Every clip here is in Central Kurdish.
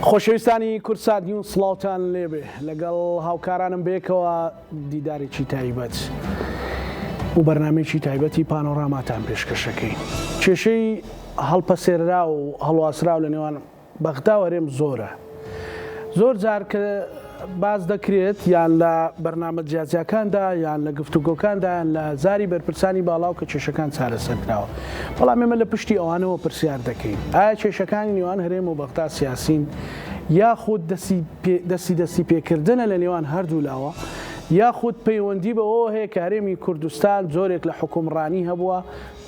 خۆشەویستانی کوردسات نیوز سڵاوتان لێبێ لەگەڵ هاوکارانم بەیەکەوە دیدارێکی تایبەت و بەرنمەیەکی تایبەتی پانۆراماتان پێشکەشەکەین کێشەی هەڵپەسێرراو و هەڵواسراو لە نێوان بەغدا و هەرێم زۆرە. زۆر جار کە باس دەکرێت یان لە بەرنامە جیاجیاکاندا یان لە گفتوگۆکاندا یان لە زاری بەرپرسانی باڵاو کە کێشەکان چارەسەر کراوە. بەڵام ئێمە لە پشتی ئەوانەوە پرسیار دەکەین ئایا کێشەکانی نێوان هەرێم و بەغدا سیاسین یاخود دەستی دەستی دەستی پێکردنە لە نێوان هەردوو لاوە یاخود پەیوەندی بەوەوە هەیە کە هەرێمی کوردستان جۆرێک لە حوکمڕانی هەبووە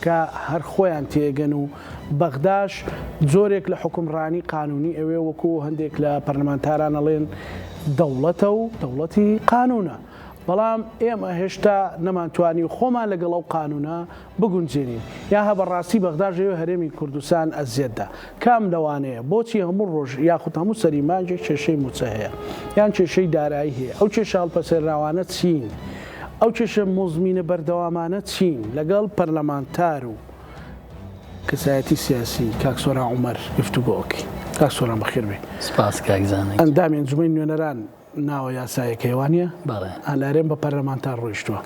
کە هەر خۆیان تێگەن و بەغداش جۆرێک لە حوکمڕانی قانونی ئەوێ وەکو هەندێک لە پەرلەمانتاران ئەڵێن دەوڵەتە و دەوڵەتی قانونە بەڵام ئێمە هێشتا نەمانتوانی خۆمان لەگەڵ ئەو قانونە بگونجێنین یا هە بەڕاستی بەغداش ئەوێ هەرێمی کوردستان ئەزیەت دا کام لەوانەیە بۆچی هەموو ڕۆژ یاخود هەموو سەری مانگێک کێشەی موچە هەیە یان کێشەی دارایی هەیە ئەو کێشە هەڵپەسێراوانە چین؟ ئەو کێشە موزمینە بەردەوامانە چین؟ لەگەڵ پەرلەمانتار و کەسایەتی سیاسی کاک سۆران عومەر گفتوگۆ ئەکەین. کاک سۆران بەخێر بێی. سپاس کاک زانا گیان. ئەندامی ئەنجومەنی نوێنەران ناوە یاسایەکەی وانیە؟ بەڵێ. ئا لە هەرێم بە پەرلەمانتار ڕۆیشتووە.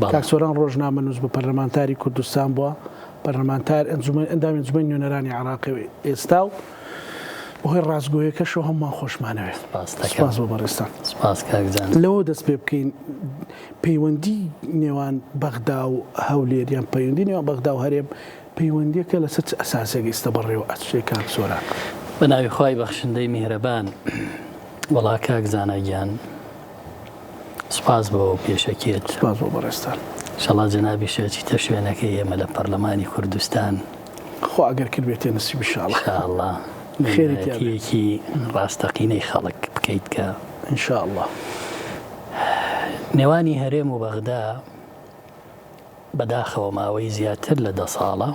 بەڵێ. کاک سۆران ڕۆژنامەنووس بوو، پەرلەمانتاری کوردستان بووە، پەرلەمانتار ئەنجومەن ئەندامی ئەنجومەنی نوێنەرانی عێراقی ئێستا و بەهۆی ڕاستگۆیەکەشەوە هەموومان خۆشمانەوێت. سپاس دەکەم. سپاس بۆ بەڕێزتان. سپاس کاک جان. لەوە دەست پێ بکەین پەیوەندی نێوان بەغدا و هەولێر یان پەیوەندی نێوان بەغدا و هەرێم پەیوەندیەکە لەسەر چ ئەساسێک ئیستە بەڕێوە ئەچێ کاک سۆران؟ بە ناوی خوای بەخشندەی میهرەبان. وەڵا کاک زانا گیان سوپاس بۆ پێشەکیت. سوپاس بۆ بەڕێزتان. ئیشەڵا جەنابیشت ئەچیتە شوێنەکەی ئێمە لە پەرلەمانی کوردستان. خوا ئەگەر کردبێتێ نسیب ان شاء اللە. ان شاء اللە خێری تیا بێ. نوێنەرایەتیەکی ڕاستەقینەی خەڵک بکەیت کە. ان شاء اللە. نێوانی هەرێم و بەغدا بەداخەوە ماوەی زیاتر لە دە ساڵە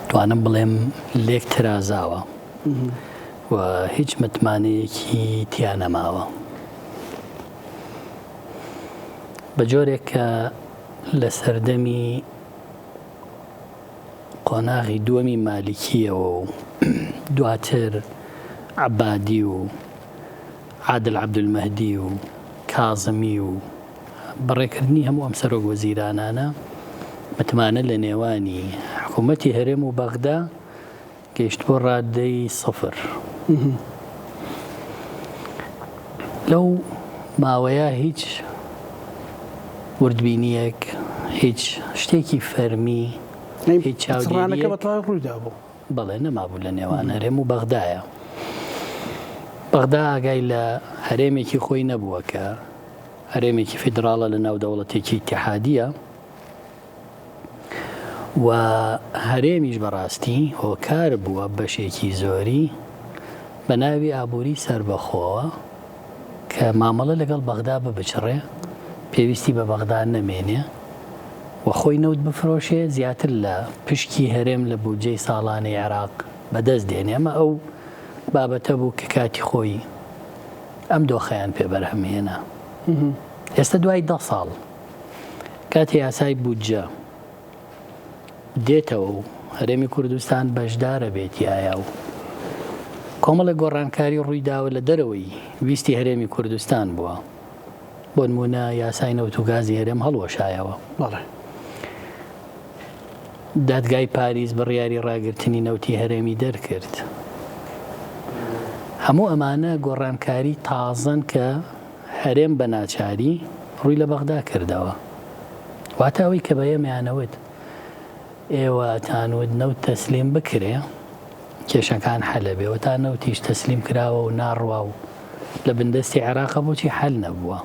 توانم بڵێم لێک ترازاوە و هیچ متمانەیەکی تیا نەماوە. بە جۆرێک کە لە سەردەمی قۆناغی دووەمی مالیکییەوە و دواتر عەبادی و عادل عەبدولمەهدی و کازمی و بەڕێکردنی هەموو ئەم سەرۆک وەزیرانانە متمانە لە نێوانی حکوومەتی هەرێم و بەغدا گەیشتبووە ڕادەی سفر. لەو ماوەیە هیچ وردبینییەک، هیچ شتێکی فەرمی، هیچ چاودێرییەک. بە تەواوی ڕووی دابوو. بەڵێ نەمابوو لە نێوان هەرێم و بەغدایە. بەغدا ئاگای لە هەرێمێکی خۆی نەبووە کە هەرێمێکی فیدراڵە لە ناو دەوڵەتێکی ئیتیحادییە. و هەرێمیش بەڕاستی هۆکار بووە بەشێکی زۆری بە ناوی ئابووری سەربەخۆوە کە مامەڵە لەگەڵ بەغدا ببچڕێ پێویستی بە بەغدا نەمێنێ و خۆی نەوت بفرۆشێ زیاتر لە پشکی هەرێم لە بودجەی ساڵانەی عێراق بەدەست دێنێ ئەمە ئەو بابەتە بوو کە کاتی خۆی ئەم دۆخەیان پێ بەرهەم هێنا ئێستا دوای دە ساڵ کاتێ یاسای بودجە دێتەوە و هەرێمی کوردستان بەشدارە بێت تیایا و کۆمەڵێک گۆڕانکاری ڕووی داوە لە دەرەوەی ویستی هەرێمی کوردستان بووە بۆ نموونە یاسای نەوت و گازی هەرێم هەڵوەشایەوە. بەڵێ. دادگای پاریس بڕیاری ڕاگرتنی نەوتی هەرێمی دەرکرد. هەموو ئەمانە گۆڕانکاری تازەن کە هەرێم بە ناچاری ڕووی لە بەغدا کردەوە. واتە ئەوەی کە بە ئێمەیانەوت ئێوە ئەتانوت نەوت تەسلیم بکرێ کێشەکان حەلەبێ و تا نەوتیش تەسلیم کراوە و ناڕوا و لە بندەستی عێراقە بۆچی حەل نەبووە؟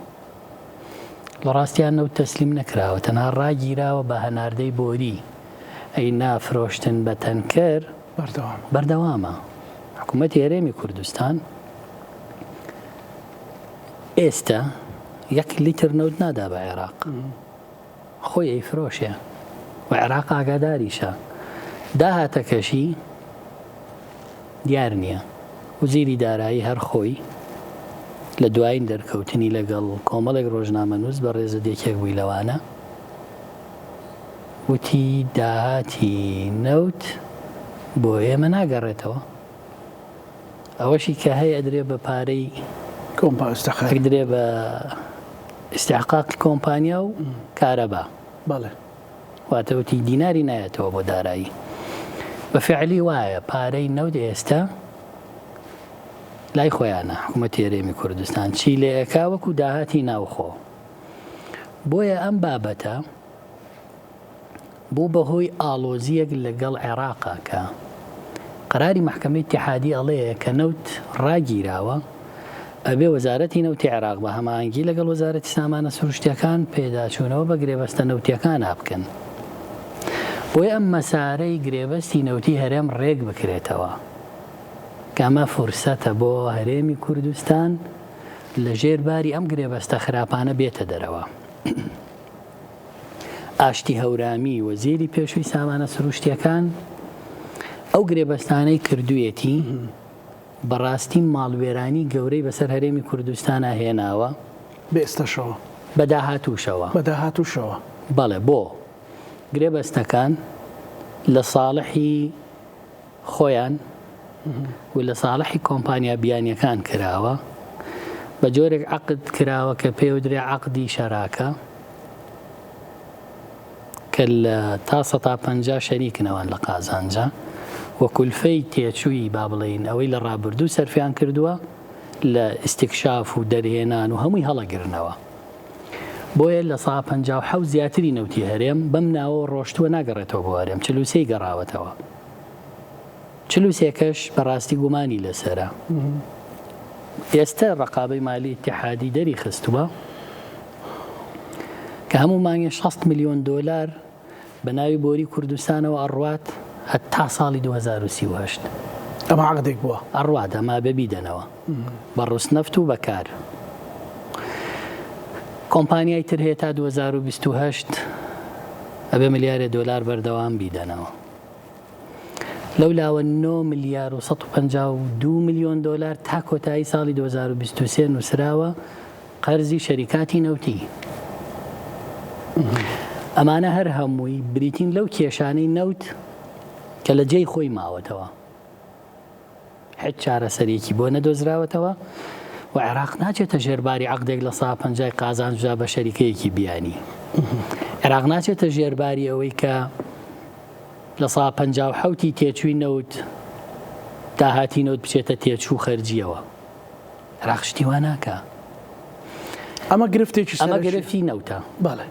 لە ڕاستیا نەوت تەسلیم نەکراوە تەنها ڕاگیراوە بە هەناردەی بۆری ئەی نا فرۆشتن بە تەنکەر بەردەوامە. حکوومەتی هەرێمی کوردستان ئێستا یەک لیتر نەوت نادا بە عێراق خۆی ئەیفرۆشێ و عێراق ئاگاداریشە داهاتەکەشی دیار نییە وزیری دارایی هەر خۆی لە دوایین دەرکەوتنی لەگەڵ کۆمەڵێک ڕۆژنامەنووس بەڕێزت یەکێک بووی لەوانە وتی داهاتی نەوت بۆ ئێمە ناگەڕێتەوە. ئەوەشی کە هەیە ئەدرێ بە پارەی ئەدرێ بە ئیستحقاقی کۆمپانیا و کارەبا. بەڵێ. واتە وتی دیناری نایەتەوە بۆ دارایی. بە فعلی وایە پارەی نەوت ئێستە لای خۆیانە حکوومەتی هەرێمی کوردستان چی لێ ئەکا وەکو داهاتی ناوخۆ. بۆیە ئەم بابەتە بوو بە هۆی ئاڵۆزییەک لەگەڵ عێراقا کە قەراری مەحکەمەی ئیتیحادی ئەڵێ کە نەوت ڕاگیراوە ئەبێ وەزارەتی نەوتی عێراق بە هەماهەنگی لەگەڵ وەزارەتی سامانە سروشتیەکان پێداچوونەوە بە گرێبەستە نەوتیەکانا بکەن بۆیە ئەم مەسارەی گرێبەستی نەوتی هەرێم ڕێک بکرێتەوە کە ئەمە فرسەتە بۆ هەرێمی کوردستان لە ژێر باری ئەم گرێبەستە خراپانە بێتە دەرەوە. ئاشتی هەورامی، وەزیری پێشووی سامانە سروشتییەکان، ئەو گرێبەستانەی کردوویەتی، بەڕاستی ماڵوێرانی گەورەی بەسەر هەرێمی کوردستانا هێناوە. بە ئێستاشەوە. بە داهاتووشەوە. بە داهاتووشەوە. بەڵێ، بۆ؟ گرێبەستەکان لە ساڵحی خۆیان و لە ساڵحی کۆمپانیا بیانیەکان کراوە، بە جۆرێک عەقد کراوە کە پێودرێ عەقدی شەراکە کە لە تا سەتا 50 شەریکن ئەوان لە قازانجا و کولفەی تێچووی با بڵێین ئەوەی لە ڕابردوو سەرفیان کردووە لە ئیستیکشاف و دەرهێنان و هەمووی هەڵەگرنەوە. بۆیە 57% زیاتری نەوتی هەرێم بەم ناوەوە ڕۆشتووە ناگەڕێتەوە بۆ هەرێم، 43ی گەڕاوەتەوە. 43 کەش بەڕاستی گومانی لەسەرە. ئێستە ڕەقابەی مالی ئیتیحادی دەری خستووە کە هەموو مانگێ 60 ملیۆن دۆلار بە ناوی بۆری کوردستانەوە ئەڕوات هەتا ساڵی 2038. ئەمە عەقدێک بووە؟ ئەڕوات، ئەمە ئەبێ بیدەنەوە بە ڕوسنەفت و بە کار. کۆمپانیای تر هەیە تا 2028 ئەبێ ملیارێ دۆلار بەردەوام بیدەنەوە. لەو لاوە 9 ملیار و 152 ملیۆن دۆلار تا کۆتایی ساڵی 2023 نووسراوە قەرزی شەریکاتی نەوتی. ئەمانە هەر هەمووی بریتین لەو کێشانەی نەوت کە لە جێی خۆی ماوەتەوە. هیچ چارەسەرێکی بۆ نەدۆزراوەتەوە و عێراق ناچێتە ژێر باری عەقدێک لە سا پەنجای قازانجدا بە شەریکەیەکی بیانی. عێراق ناچێتە ژێر باری ئەوەی کە لە سا 57ی تێچووی نەوت داهاتی نەوت بچێتە تێچوو خەرجیەوە. عێراق شتی وا ناکا. ئەمە گرفتێکی ئەمە گرفتی نەوتە.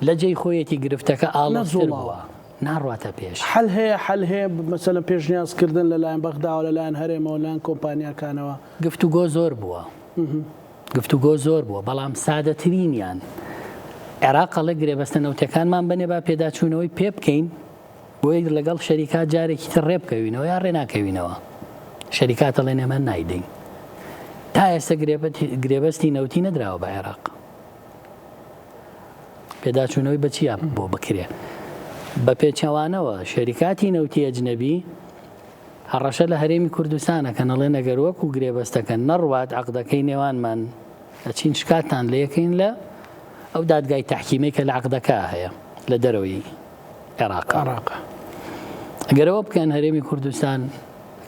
لە جێی خۆیەتی گرفتەکە ئاڵۆزتر بووە. ناڕواتە پێش. حەل هەیە حەل هەیە مەسەلەن پێشنیاز کردن لە لایەن بەغداوە لە لایەن هەرێمەوە لایەن کۆمپانیاکانەوە؟ گفتوگۆ زۆر بووە گفتوگۆ زۆر بووە بەڵام سادەترینیان عێراق ئەڵێ گرێبەستە نەوتەکانمان بەنێ با پێداچوونەوەی پێ بکەین بۆیە لەگەڵ شەریکات جارێکی تر ڕێ بکەوینەوە یا ڕێ ناکەوینەوە شەریکات ئەڵێن ئێمە نایدەین تا ئێستا گرێبەستی نەوتی نەدراوە بە عێراق. پێداچوونەوەی بە چیا بۆ بکرێ؟ بە پێچەوانەوە شەریکاتی نەوتی ئەجنەبی هەڕەشە لە هەرێمی کوردستان ئەکەن ئەڵێن ئەگەر وەکو گرێبەستەکە نەڕوات عەقدەکەی نێوانمان ئەچین شکاتتان لێکەین لە ئەو دادگای تەحکیمەی کە لە عەقدەکە هەیە لە دەرەوەی عێراق. عێراق. ئەگەر ئەوە بکەن هەرێمی کوردستان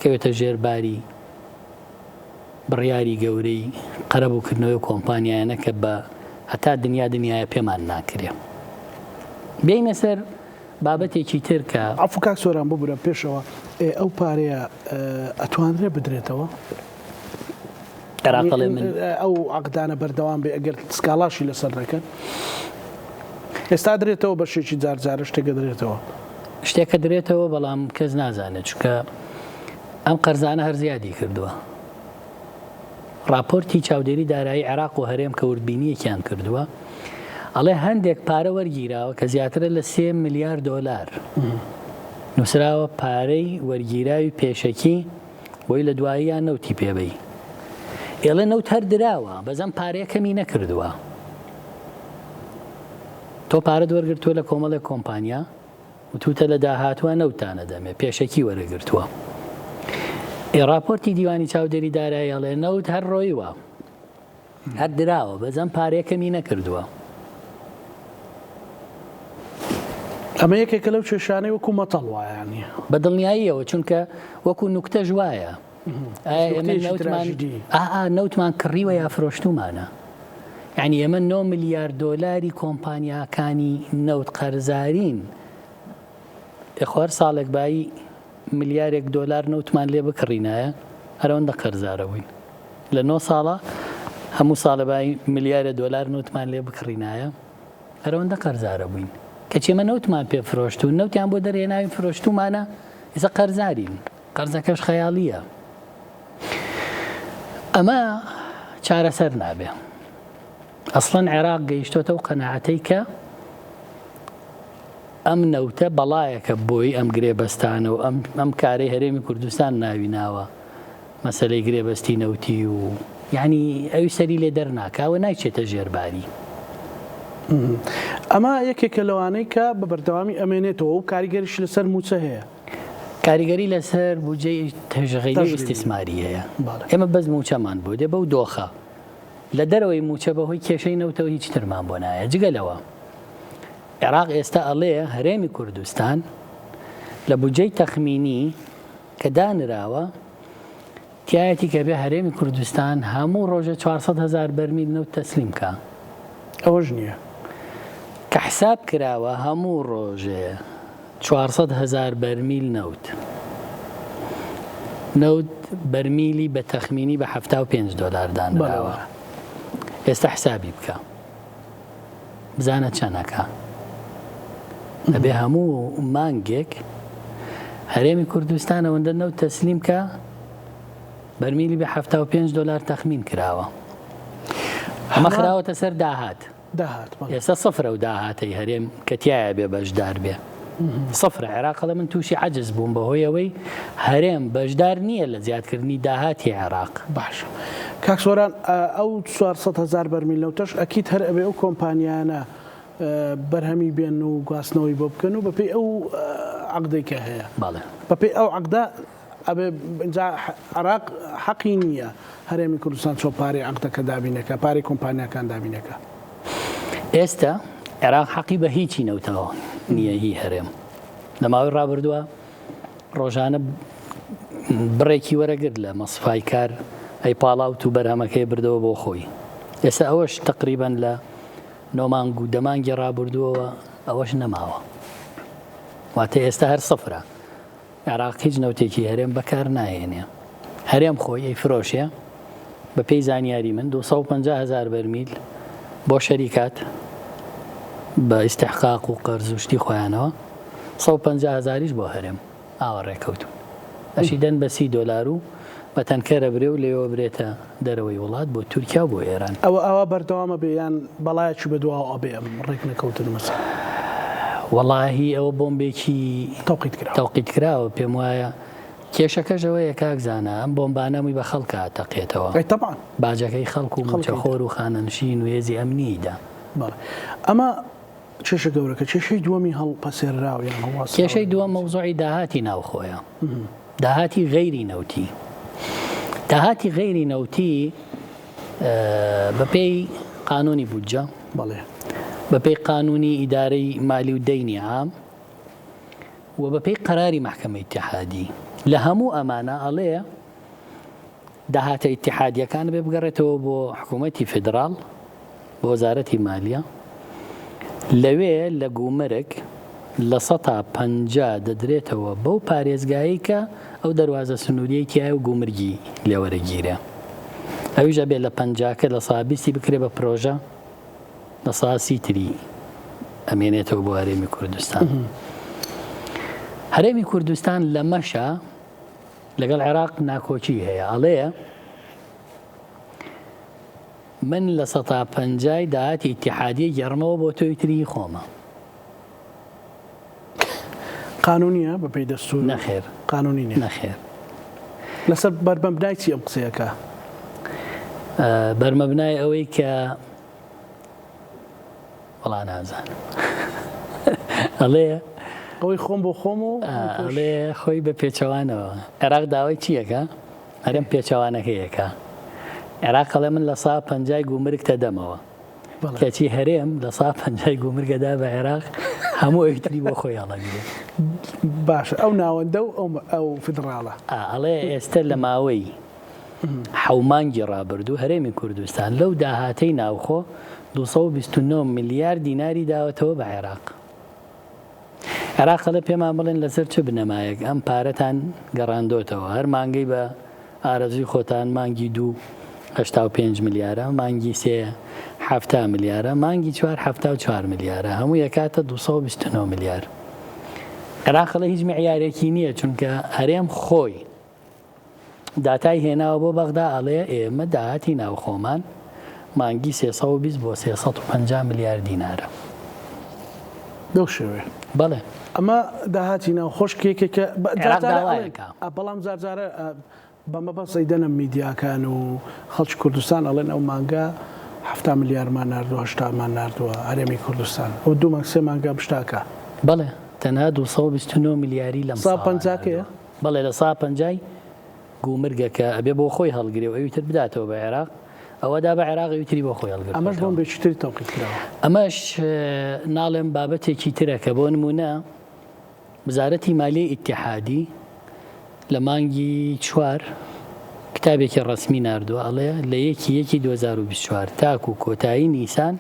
کەوێتە ژێر باری بڕیاری گەورەی قەرەبوو کردنەوەی ئەو کۆمپانیایانە کە بە هەتا دنیا دنیایە پێمان ناکرێ. بێینە سەر بابەتێکی تر کە. عەفو کاک سۆران ببورە پێشەوە ئێ ئەو پارەیە ئەتوانرێ بدرێتەوە؟ عێراق ئەڵێ من. ئەو عەقدانە بەردەوام بێ ئەگەر سکاڵاشی لەسەر نەکەن ئێستا درێتەوە بەشێکی جار جارە شتێک ئەدرێتەوە. شتێک ئەدرێتەوە بەڵام کەس نازانێت چونکە ئەم قەرزانە هەر زیادی کردووە. ڕاپۆرتی چاودێری دارایی عێراق و هەرێم کە وردبینییەکیان کردووە، ئەڵێ هەندێک پارە وەرگیراوە کە زیاترە لە سێ ملیار دۆلار. نووسراوە پارەی وەرگیراوی پێشەکی بۆی لە دواییان نەوتی پێبەی. ئێڵێ نەوت هەر دراوە، بەس ئەم پارەیە کەمی نەکردووە. تۆ پارەت وەرگرتووە لە کۆمەڵێک کۆمپانیا، وتوتە لە داهاتوە نەوتتان ئەدەمێ پێشەکی وەرەگرتوە ئێ ڕاپۆرتی دیوانی چاودێری دارایی ئەڵێ نەوت هەر ڕۆیوە هەر دراوە بەس ئەم پارەیە کەمی نەکردووە. ئەمە یەکێکە لەو کێشانەی وەکو مەتەڵ وایە یانی. بە دڵنیاییەوە چونکە وەکو نوکتەش وایە. ئایا ئێمە نەوتمان ئا نەوتمان کڕیوە یا فرۆشتومانە؟ یعنی ئێمە 9 ملیار دۆلاری کۆمپانیاکانی نەوت قەرزارین ئێخۆ هەر ساڵێک بایی ملیارێک دۆلار نەوتمان لێ بکڕینایە هەر ئەوەندە قەرزارە بووین لە نۆ ساڵە هەموو ساڵە بایی ملیارێ دۆلار نەوتمان لێ بکڕینایە هەر ئەوەندە قەرزارە بووین کەچی ئێمە نەوتمان پێ فرۆشتوون نەوتیان بۆ دەرهێناوین فرۆشتومانە ئێستا قەرزارین قەرزەکەش خەیاڵیە ئەمە چارەسەر نابێ ئەسڵەن عێراق گەیشتۆتە و قەناعەتەی کە ئەم نەوتە بەڵایەکە بۆی ئەم گرێبەستانە و ئەم ئەم کارەی هەرێمی کوردستان ناوی ناوە مەسەلەی گرێبەستی نەوتی و یانی ئەوی سەری لێ دەرناکا و نایچێتە ژێر باری. ئەمە یەکێکە لەوانەی کە بە بەردەوامی ئەمێنێتەوە و کاریگەریش لەسەر مووچە هەیە. کاریگەری لەسەر بودجەی تەشغیلی و ئیستیسماری هەیە. ئێمە بەس مووچەمان بۆ دێ بەو دۆخە. لە دەرەوەی مووچە بەهۆی کێشەی نەوتەوە هیچ ترمان بۆ نایە. جگە لەوە عێراق ئێستا ئەڵێ هەرێمی کوردستان لە بودجەی تەخمینی کە دانراوە تیایەتی کە بێ هەرێمی کوردستان هەموو ڕۆژێ 400 هەزار بەرمیل نەوت تەسلیم کا. ئەوەش نییە. کە حساب کراوە هەموو ڕۆژێ 400 هەزار بەرمیل نەوت نەوت بەرمیلی بە تەخمینی بە 75 دۆلار دانراوە ئێستا حسابی بکە. بزانە چەنەکە ئەبێ هەموو مانگێک هەرێمی کوردستان ئەوەندە نەوت تەسلیم کە بەرمیلی بە 75 دلار تەخمین کراوە ئەمە خراوەتە سەر داهات داهات ئێستا سفرە و داهاتەی هەرێم کە تایە بێ بەشدار بێ سفرە عێراق ئەڵێ من تووشی عەجز بووم بەهۆی ئەوەی هەرێم بەشدار نییە لە زیادکردنی داهاتی عێراق. باشە کاک سۆران ئەو 400 هەزار بەرمیل نەوتەش ئەکید هەر ئەبێ ئەو کۆمپانیانە بەرهەمی بێن و گواستنەوەی بۆ بکەن و بەپێی ئەو عەقدەی کە هەیە بەڵێ بەپێی ئەو عەقدە ئەبێ جا عێراق حەقی نییە هەرێمی کوردستان چۆن پارەی عەقدەکە دابینەکا پارەی کۆمپانیاکان دابینەکا. ئێستا عێراق حەقی بە هیچی نەوتەوە نییە هی هەرێم لە ماوەی ڕابردووە ڕۆژانە بڕێکی وەرەگرت لە مەسفای کار ئەی پاڵاوت و بەرهەمەکەی بردەوە بۆ خۆی ئێستا ئەوەش تقریبان لە نۆ مانگ و دەمانگی ڕابردووەوە ئەوەش نەماوە واتە ئێستا هەر سفرە عێراق هیچ نەوتێکی هەرێم بەکار ناهێنێ هەرێم خۆی ئەیفرۆشێ بە پێی زانیاری من 250 هەزار بەرمیل بۆ شەریکات بە ئیستحقاق و قەرز و شتی خۆیانەوە 150 هەزاریش بۆ هەرێم ئاوا ڕێکەوتون ئەشی دەن بە سی دۆلار و بە تەنکەرە برێ و لەوێوە برێتە دەرەوەی وڵات بۆ تورکیا و بۆ ئێران. ئەوە ئاوا بەردەوام ئەبێ یان بەڵایەکی بەدواوە ئەبێ ئەم ڕێکنەکەوتن مەسەلە؟ وەڵاهی ئەوە بۆمبێکی تەوقیت کراوە. تەوقیت کراوە پێم وایە کێشەکەش ئەوەیە کاک زانا ئەم بۆمبانە هەمووی بە خەڵکا ئەتەقێتەوە. ئەی تەبعەن. باجەکەی خەڵک و مووچەخۆر و خانەنشین و هێزی ئەمنیی دا. بەڵێ ئەمە کێشە گەورەکە کێشەی دووەمی هەڵپەسێرراو یان هەڵواسراو. کێشەی دووەم مەوزوعی داهاتی ناوخۆیە. داهاتی غەیری نەوتی داهاتی غەیری نەوتی بەپێی قانونی بودجە بەڵێ بەپێی قانونی ئیدارەی مالی و دەینی عام و بەپێی قەراری مەحکەمەی ئیتیحادی لە هەموو ئەمانە ئەڵێ داهاتە ئیتیحادیەکان بێ بگەڕێتەوە بۆ حکوومەتی فیدراڵ بۆ وەزارەتی مالیە لەوێ لە گومرگ 50% دەدرێتەوە بەو پارێزگایەی کە ئەو دەروازە سنووریەی تیایە و گومرگی لێ وەرەگیرێ ئەویش ئەبێ لە پەنجاکە لە سا بیستی بکرێ بە پرۆژە لە سا سی تری ئەمێنێتەوە بۆ هەرێمی کوردستان هەرێمی کوردستان لەمەشە لەگەڵ عێراق ناکۆکی هەیە ئەڵێ من لە سەتا پەنجای داهاتی ئیتیحادیە گێڕمەوە بۆ تۆی تری هی خۆمە. قانونیە بە پێی دەستور؟ نەخێر. قانونی نیە. نەخێر. لەسەر بەرمەبنای چی ئەم قسەیەکە؟ بەرمەبنای ئەوەی کە وەڵا نازانم. ئەڵێ ئەوەی خۆم بۆ خۆم و ئەڵێ خۆی بە پێچەوانەوە. عێراق داوای چیەکە؟ هەرێم پێچەوانەکەی ئەکا. عێراق ئەڵێ من لە سا پەنجای گومرگ تەدەمەوە. کەچی هەرێم لە سا پەنجای گومرگەدا بە عێراق هەموو ئەوی تری بۆ خۆی هەڵەگرێ. باشە ئەو ناوەندە و ئەو فیدڕاڵە. ئەڵێ ئێستە لە ماوەی حەو مانگی ڕابردوو هەرێمی کوردستان لەو داهاتەی ناوخۆ 229 ملیار دیناری داوەتەوە بە عێراق. عێراق ئەڵێ پێمان بڵێن لەسەر چ بنەمایەک ئەم پارەتان گەڕاندۆتەوە، هەر مانگەی بە ئارەزووی خۆتان مانگی دوو 85 ملیارە، مانگی سێ 70 ملیارە، مانگی چوار 74 ملیارە، هەموو یەکاتە 229 ملیار. عێراق ئەڵێ هیچ معیارێکی نییە چونکە هەرێم خۆی داتای هێناوە بۆ بەغدا ئەڵێ ئێمە داهاتی ناوخۆمان مانگی 320 بۆ 350 ملیار دینارە. بەو شێوەیە؟ بەڵێ. ئەمە داهاتی ناوخۆش کە یەکێکە عێراق داوایەکە. بەڵام جارجارە بە مەبەست ئەیدەنە میدیاکان و خەڵکی کوردستان ئەڵێن ئەو مانگە 70 ملیارمان ناردووە هەشتامان ناردووە هەرێمی کوردستان ئەو دوو مانگ سێ مانگە ئەم شتە ئەکا. بەڵێ تەنها 229 ملیاری لەم ساڵە ناردووە. بەڵێ لە سا پەنجای گومرگە کە ئەبێ بۆ خۆی هەڵگرێ و ئەوی تر بداتەوە بە عێراق ئەوە دا بە عێراق ئەوی تری بۆ خۆی هەڵگرتووەتەوە. ئەمەش بۆمبێکی تری تەوقیت کراوە. ئەمەش ناڵێم بابەتێکی ترە کە بۆ نموونە وزارەتی مالیەی ئیتیحادی لە مانگی چوار کتابێکی ڕەسمی ناردووە ئەڵێ لە یەکی یەکی 2024 تاکو کۆتایی نیسان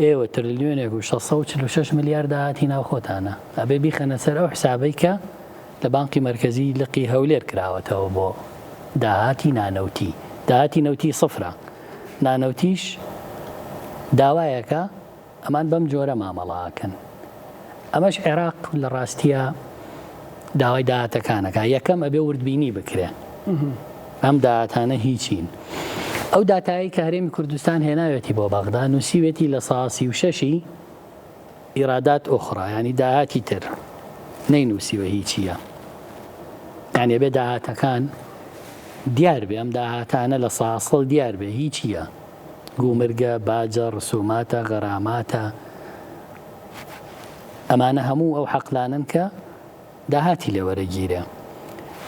ئێوە ترلیۆنێک و 646 ملیار داهاتی ناوخۆتانە ئەبێ بیخەنە سەر ئەو حسابەی کە لە بانقی مەرکەزی لقی هەولێر کراوەتەوە بۆ داهاتی نانەوتی، داهاتی نەوتی سفرە، نانەوتیش داوایەکە، ئەمان بەم جۆرە مامەڵە ئەکەن. ئەمەش عێراق لە ڕاستیا داوای داهاتەکان ئەکا، یەکەم ئەبێ وردبینی بکرێ ئەم داهاتانە هیچین. ئەو داتایەی کە هەرێمی کوردستان هێناوێتی بۆ بەغدا نووسیوێتی لە سا 36 ی ايرادات اخرى یانی داهاتی تر نەینوسیوە هی چیە یانی ئەبێ داهاتەکان دیار بێ ئەم داهاتانە لە ساسڵ دیار بێ هی چیە گومرگە باجە ڕسوماتە غەراماتە ئەمانە هەموو ئەو حەقلانن کە داهاتی لێ وەرەگیرێ.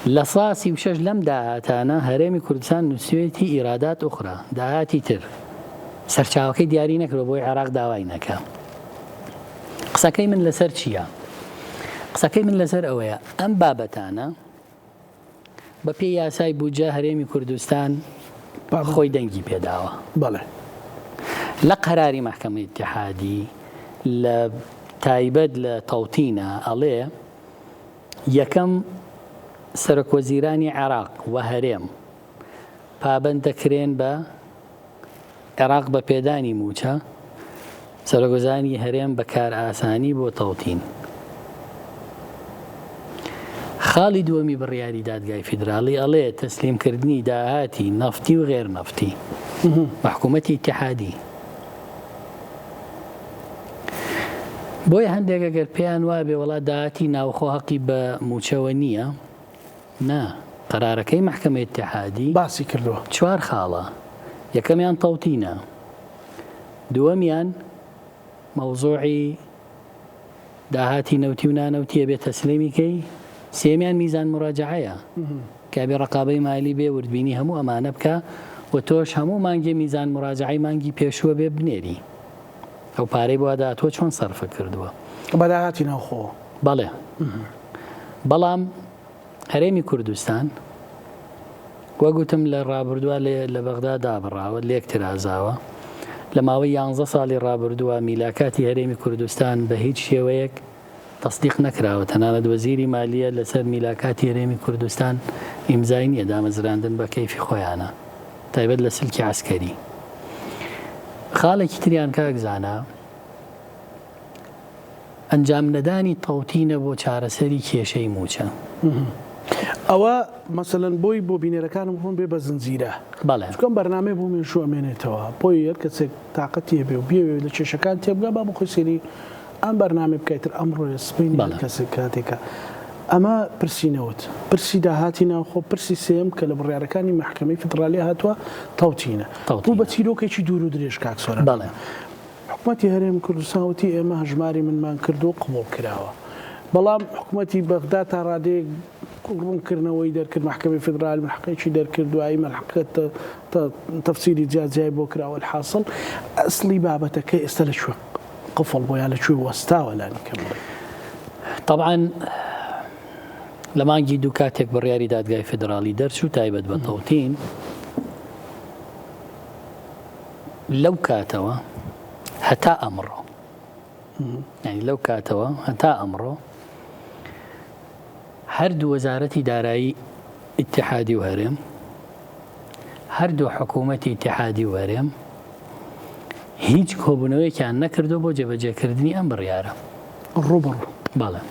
لە سا 36 لەم داهاتانە هەرێمی کوردستان نووسیوێتی ايرادات اخرى، داهاتی تر. سەرچاوەکەی دیاری نەکردوە بۆی عێراق داوای نەکا. قسەکەی من لەسەر چییە؟ قسەکەی من لەسەر ئەوەیە ئەم بابەتانە بە پێی یاسای بودجە هەرێمی کوردستان خۆی دەنگی پێداوە. بەڵێ. لە قەراری مەحکەمەی ئیتیحادی لە تایبەت لە تەوتینە ئەڵێ یەکەم سەرۆکوەزیرانی عێراق و هەرێم پابەند دەکرێن بە عێراق بە پێدانی مووچە، سەرۆکوەزیرانی هەرێم بە کارئاسانی بۆ تەوتین. خاڵی دووەمی بڕیاری دادگای فیدراڵی ئەڵێ تەسلیمکردنی داهاتی نەفتی و غێر نەفتی بە حکوومەتی ئیتیحادی. بۆیە هەندێک ئەگەر پێیان وابێ وەڵا داهاتی ناوخۆ هەقی بە مووچەوە نییە، نا، قەرارەکەی مەحکەمەی ئیتیحادی باسی کردووە. چوار خاڵە، یەکەمیان تەوتینە، دووەمیان مەوزوعی داهاتی نەوتی و نانەوتی ئەبێ تەسلیمی کەی، سێیەمیان میزان موراجەعەیە کە ئەبێ ڕەقابەی مالی بێ وردبینی هەموو ئەمانە بکا و تۆش هەموو مانگێ میزان موراجەعەی مانگی پێشووە بێ بنێری ئەو پارەی بۆ داهاتووە چۆن سەرفت کردووە. بە داهاتی ناوخۆوە. بەڵێ بەڵام هەرێمی کوردستان وەک وتم لە ڕابردووە لە بەغدا دابڕاوە، لێک ترازاوە. لە ماوەی یانزە ساڵی ڕابردووە میلاکاتی هەرێمی کوردستان بە هیچ شێوەیەک تەسدیق نەکراوە، تەنانەت وەزیری مالیە لەسەر میلاکاتی هەرێمی کوردستان ئیمزای نییە، دامەزراندن بە کەیفی خۆیانە، تایبەت لە سلکی عەسکەری. خاڵێکی تریان کاک زانا، ئەنجام نەدانی تەوتینە بۆ چارەسەری کێشەی مووچە. ئەوە مەسەلەن بۆی بۆ بینەرەکانم ڕوون بێ بە زنجیرە. بەڵێ. چونکە ئەم بەرنامەیە بۆ مێژوو ئەمێنێتەوە بۆیە هەر کەسێک تاقەتی هەبێ و بیەوێ لە کێشەکان تێبگا با بۆ خۆی سەیری ئەم بەرنامەیە بکا ئیتر ئەمڕۆیە سبەینێ هەر بەڵێ. کەسێک کاتێکە ئەمە پرسی نەوت پرسی داهاتی ناوخۆ پرسی سێیەم کە لە بڕیارەکانی مەحکەمەی فیدڕالی هاتووە تەوتینە بوو بە تەوتینە. چیرۆکێکی دوور و درێژ کاک سۆران. بەڵێ. حکومەتی هەرێمی کوردستان وتی ئێمە هەژماری منمان کردووە و قبوڵ کراوە، بەڵام حکومەتی بەغدا تا ڕادەیەک. ڕوونکردنەوەی دەرکرد، مەحکەمەی فیدرالی ملحقێکی دەرکرد، دوایی ملحقەکە تەفسیری جیا جیای بۆ کرا، وەلحاسڵ ئەسڵی بابەتەکە ئێستا لە کوێ قفڵ بووە یا لە کوێ وەستاوە لانی کەم بڵێین؟ تەبعەن لە مانگی دوو کاتێک بڕیاری دادگای فیدراڵی دەرچوو تایبەت بە تەوتین، لەو کاتەوە هەتا ئەمڕۆ یانی لەو کاتەوە هەتا ئەمڕۆ هەردوو وەزارەتی دارایی ئیتحادی و هەرێم هەردوو حکوومەتی ئیتحادی و هەرێم هیچ کۆبوونەوەیەکیان نەکردو بۆ جێبەجێکردنی ئەم بڕیارە ڕوبڕ بەڵێ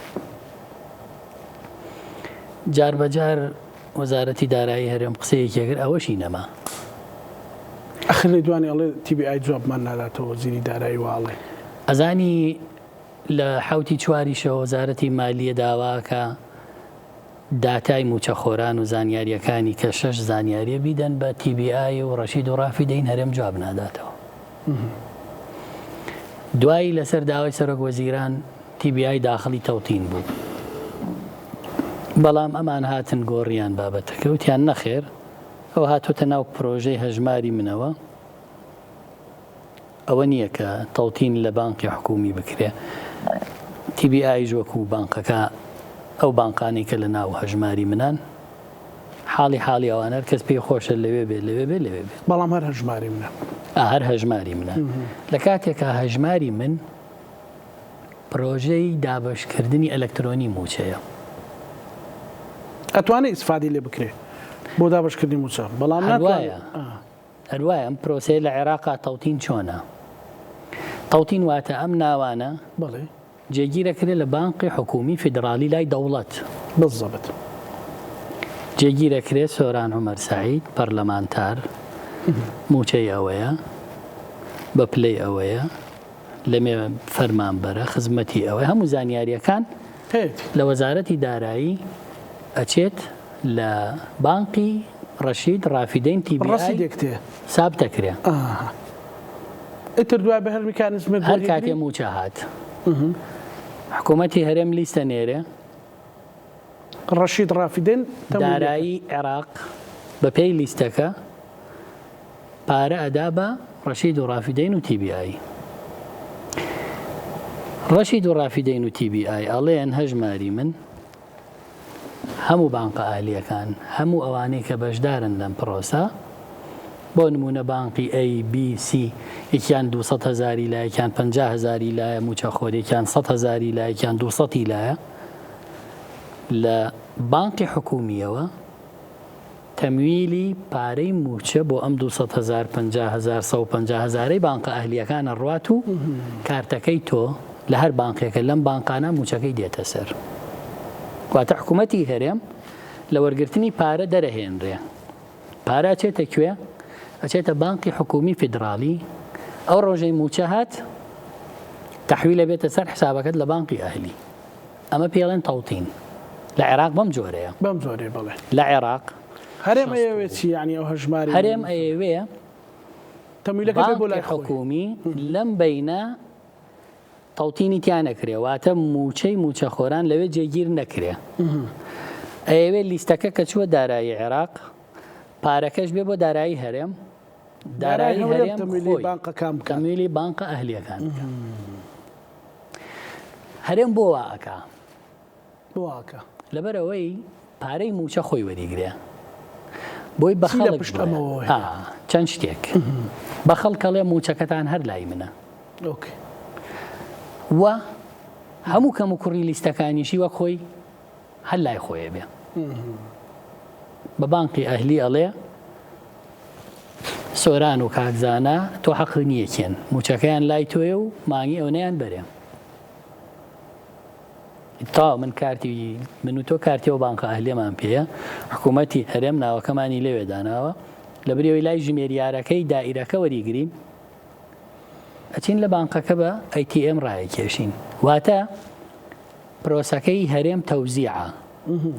جار بەجار وەزارەتی دارایی هەرێم قسەیەکی کرد ئەوەشی نەما. ئەخر لێدوانی ئەڵێ TBI جوابمان ناداتەوە وەزیری دارایی وا ئەڵێ. ئەزانی لە حەوتی چواریشەوە وەزارەتی مالیە داواکا داتای موچەخۆران و زانیاریەکانی کە شەش زانیاریە بیدەن بە TBI و ڕەشید و ڕافیدەین هەرێم جواب ناداتەوە. دوایی لەسەر داوای سەرۆک وەزیران TBI داخڵی تەوتین بوو. بەڵام ئەمان هاتن گۆڕیان بابەتەکە وتیان نەخێر ئەوە هاتۆتە ناو پرۆژەی هەژماری منەوە ئەوە نییە کە تەوتین لە بانقی حکومی بکرێ TBI یش وەکو بانقەکە ئەو بانقانەی کە لە ناو هەژماری منان حاڵی حاڵی ئەوان هەر کەس پێی خۆشە لەوێ بێ لەوێ بێ لەوێ بێ. بەڵام هەر هەژماری منە. ئا هەر هەژماری منە. لە کاتێکا هەژماری من پرۆژەی دابەشکردنی ئەلەکترۆنی مووچەیە. ئەتوانێ ئیسفادەی لێ بکرێ بۆ دابەشکردنی مووچە بەڵام هەر وایە. هەر وایە ئەم پرۆسەیە لە عێراقا تەوتین چۆنە؟ تەوتین واتە ئەم ناوانە. بەڵێ. جێگیر ئەکرێ لە بانقی حکوومی فیدڕالی لای دەوڵەت. بالضبط. جێگیر ئەکرێ سۆران عومەر سەعید پەرلەمانتار مووچەی ئەوەیە، بە پلەی ئەوەیە، لەمێ فەرمانبەرە، خزمەتی ئەوەیە، هەموو زانیارییەکان لە وەزارەتی دارایی ئەچێت لە بانقی ڕەشید ڕافیدەین تی بی ئای سابت ئەکرێ. ئیتر دوای بە هەر میکانیزمێک هەر کاتێ مووچە هات حکوومەتی هەرێم لیستە نێرێ. ڕەشید ڕافیدەین دارایی عێراق بەپێی لیستەکە پارە ئەدا بە ڕەشید و ڕافیدەین و تی بی ئای. ڕەشید و ڕافیدەین و تی بی ئای ئەڵێن هەژماری من هەموو بانقە ئەهلییەکان، هەموو ئەوانەی کە بەشدارن لەم پرۆسە، بۆ نموونە بانقی A، B، C، یەکیان 200 هەزاری لایە، یەکیان 50 هەزاری لایە مووچەخۆر، یەکیان 100 هەزاری لایە، یەکیان 200 لایە، لە بانقی حکوومییەوە تەمویلی پارەی مووچە بۆ ئەم 200 هەزار، 50 هەزار، 150 هەزارەی بانقە ئەهلییەکان ئەڕوات و کارتەکەی تۆ لە هەر بانقێکە لەم بانقانە مووچەکەی دێتە سەر. واتە حکوومەتی هەرێم لە وەرگرتنی پارە دەرەهێنرێ. پارە ئەچێتە کوێ؟ ئەچێتە بانقی حکوومی فیدراڵی. ئەو ڕۆژەی مووچە هات تەحویل ئەبێتە سەر حسابەکەت لە بانقی ئەهلی. ئەمە پێڵێن تەوتین. لە عێراق بەم جۆرەیە. بەم جۆرەیە بەڵێ. لە عێراق. هەرێم ئەیەوێ چی یانی ئەو هەژماری. هەرێم ئەیەوێ تەمویلەکە بێ بۆ لای خۆی. حکوومی لەم بەینە تەوتینی تیا نەکرێ واتە مووچەی مووچەخۆران لەوێ جێگیر نەکرێ. ئەیەوێ لیستەکە کە چووە دارایی عێراق پارەکەش بێ بۆ دارایی هەرێم. دارایی هەرێم خۆی تەمویلی بانقە ئەهلییەکان بکات. هەرێم بۆ وا ئەکا؟ بۆ وا ئەکا؟ لەبەر ئەوەی پارەی مووچە خۆی وەریگرێ. بۆی بە چی لە خەڵک پشت بڵێ ئەمەوە ئا هەیە؟ چەند شتێک. بە خەڵک ئەڵێ مووچەکەتان هەر لای منە. okay. و هەموو کەموکوڕی لیستەکانیشی وەک خۆی هەر لای خۆی ئەبێ. بە بانقی ئەهلی ئەڵێ سۆران و کاک زانا تۆ حەقت نییە کێن مووچەکەیان لای تۆیە و مانگی ئەونەیان بەرێ. تەواو من کارتی من و تۆ کارتی ئەو بانقە ئەهلیەمان پێیە حکوومەتی هەرێم ناوەکەمانی لەوێ داناوە لەبری ئەوەی لای ژمێریارەکەی دائیرەکە وەریگرین ئەچین لە بانقەکە بە ATM ڕایەکێشین واتە پرۆسەکەی هەرێم تەوزیعە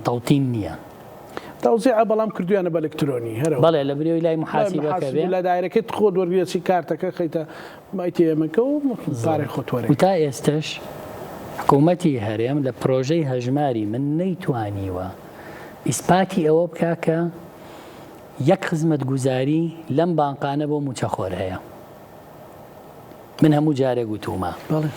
تەوتین نییە. تەوزیعە بەڵام کردویانە بە ئەلکترۆنی هەرەوە. بەڵێ لە بری ئەوی لای محاسیبەکە بێ. لە دایرەکەی خۆت وەرگری ئەچی کارتەکە خەیتە ATM ەکە و پارەی خۆت وەرەگری. و تا ئێستەش حکوومەتی هەرێم لە پرۆژەی هەژماری من نەیتوانیوە. ئیسپاتی ئەوە بکا کە یەک خزمەتگوزاری لەم بانقانە بۆ مووچەخۆر هەیە. من هەموو جارێک وتوومە. بەڵێ.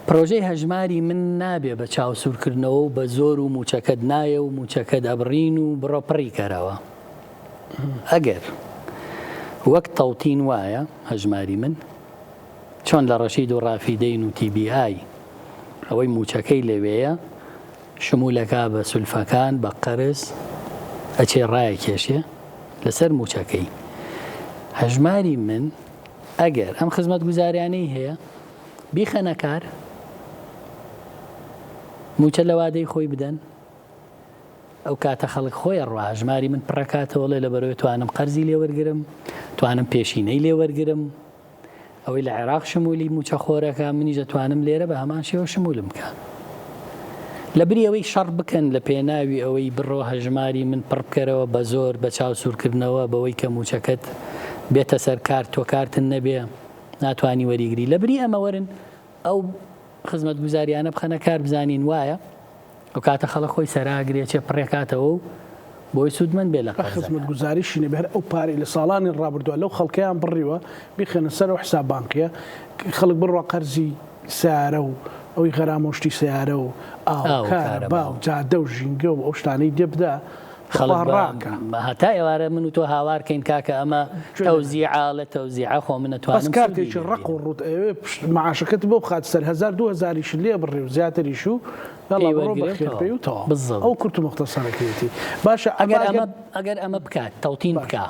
پرۆژەی هەژماری من نابێ بە چاو سوورکردنەوە و بە زۆر و مووچەکەت نایە و مووچەکەت ئەبڕین و بڕۆ پڕی کەرەوە. ئەگەر وەک تەوتین وایە هەژماری من، چۆن لە ڕەشید و ڕافیدەین و تی بی ئای ئەوەی مووچەکەی لەوێیە شمولەکا بە سولفەکان بە قەرز ئەچێ ڕایەکێشێ لەسەر مووچەکەی. هەژماری من ئەگەر ئەم خزمەتگوزاریانەی هەیە بیخەنە کار مووچە لە وادەی خۆی بدەن ئەو کاتە خەڵک خۆی ئەڕوا هەژماری من پڕەکاتەوە ڵێ لەبەرەوەی توانم قەرزی لێ وەرگرم توانم پێشینەی لێ وەرگرم ئەوەی لە عێراق شمولی مووچەخۆرەکە منیش دەتوانم لێرە بە هەمان شێوە شمولم بکا. لە بری ئەوەی شەڕ بکەن لە پێناوی ئەوەی بڕۆ هەژماری من پڕ بکەرەوە بە زۆر بە چاو سوورکردنەوە بەوەی کە مووچەکەت بێتە سەر کارت تۆ کارتن نەبێ ناتوانی وەریگری لە بری ئەمە وەرن ئەو خزمەتگوزاریانە بخەنە کار بزانین وایە ئەو کاتە خەڵک خۆی سەراگرێ چێ پڕێکاتەوە و بۆی سوودمەند بێ لە قەرزەکان. خزمەتگوزاریشی نەبێ هەر ئەو پارەی لە ساڵانی ڕابردووە لەو خەڵکەیان بڕیوە بیخەنە سەر ئەو حساب بانقیە خەڵک بڕوا قەرزی سەیارە و ئەوی غەرامە و شتی سەیارە و ئاو و کارەبا و جادە و ژینگە و ئەو شتانەی دێ بدا خەڵک ڕاکە هەتا ئێوارە من و تۆ هاوار کەین کاکە ئەمە تەوزیعە ئەڵێ تەوزیعە خۆ من ئەتوانم بەس کارتێکی ڕەق و ڕووت ئەیەوێ معاشەکەت بۆ بخات سەر هەزار 2000یشت لێ بڕی و زیاتریش و یاڵا بڕۆ بەخێر بێی و تەواو بالضبط ئەو کورت و موختەسەرەکەیەتی باشە ئەگەر ئەمە ئەگەر ئەمە بکات تەوتین بکا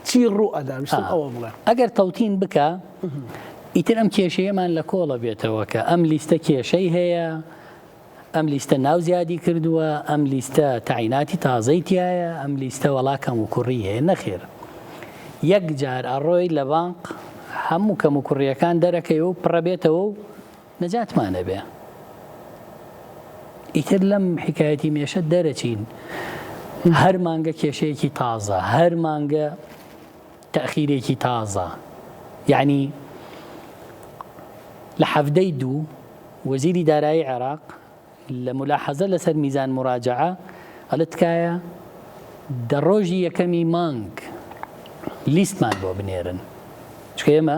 چی ڕوو ئەدا ویستم ئەوە بڵێم ئەگەر تەوتین بکا ئیتر ئەم کێشەیەمان لە کۆڵە بێتەوە کە ئەم لیستە کێشەی هەیە ئەم لیستە ناو زیادی کردووە، ئەم لیستە تەعیناتی تازەی تیایە، ئەم لیستە وەڵا کەموکوڕی هەیە، نەخێر یەک جار ئەڕۆی لە بانق هەموو کەموکوڕیەکان دەرەکەی و پڕەبێتەوە و نەجاتمان ئەبێ. ئیتر لەم حیکایەتی مێشە دەرەچین. هەر مانگە کێشەیەکی تازە، هەر مانگە تەئخیرێکی تازە. یەعنی لە حەڤدەی دوو وەزیری دارایی عێراق لە مولاحەزە لەسەر میزان موراجەعە ئەڵێ تکایە دە ڕۆژی یەکەمی مانگ لیستمان بۆ بنێرن چونکە ئێمە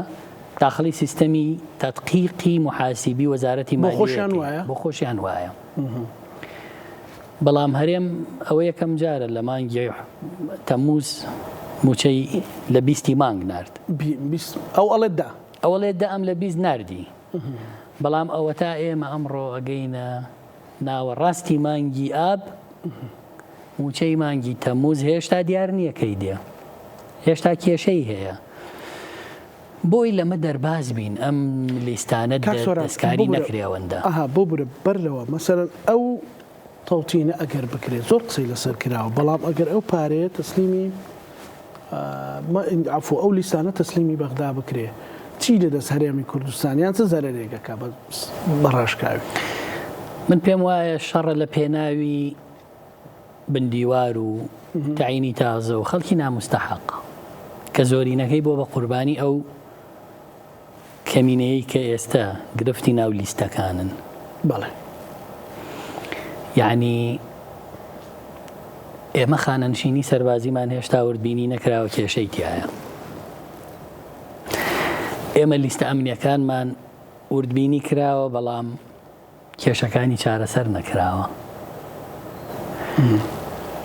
داخڵی سیستەمی تەدقیقی موحاسیبی وەزارەتی بۆ خۆشیان وایە؟ بۆ خۆشیان وایە. بەڵام هەرێم ئەوە یەکەم جارە لە مانگی تەموز موچەی لە بیستی مانگ نارد. ئەو ئەڵێ دە. ئەو ئەڵێ دە ئەم لە 20 ناردی. بەڵام ئەوەتا ئێمە ئەمڕۆ ئەگەینە ناوەڕاستی مانگی ئاب، مووچەی مانگی تەمموز هێشتا دیار نییە کەی دێ، هێشتا کێشەی هەیە. بۆی لەمە دەرباز بین ئەم لیستانە کاک سۆران دەستکاری ببورە نەکرێ ئەوەندە. ئەها ببورە بەر لەوە مەسەلەن ئەو تەوتینە ئەگەر بکرێت زۆر قسەی لەسەر کراوە بەڵام ئەگەر ئەو پارەیە تەسلیمی عەفو ئەو لیستانە تەسلیمی بەغدا بکرێ چی لە دەست هەرێمی کوردستان یان چ زەرەرێک ئەکا بە ڕاشکاوی؟ من پێم وایە شەڕە لە پێناوی بن دیوار و تەعینی تازە و خەڵکی ناموستەحەق کە زۆرینەکەی بۆ بە قوربانی ئەو کەمینەیەی کە ئێستە گرفتی ناو لیستەکانن. بەڵێ. یەعنی ئێمە خانەنشینی سەربازیمان هێشتا وردبینی نەکراوە کێشەی تیایە. ئێمە لیستە ئەمنیەکانمان وردبینی کراوە بەڵام کێشەکانی چارەسەر نەکراوە.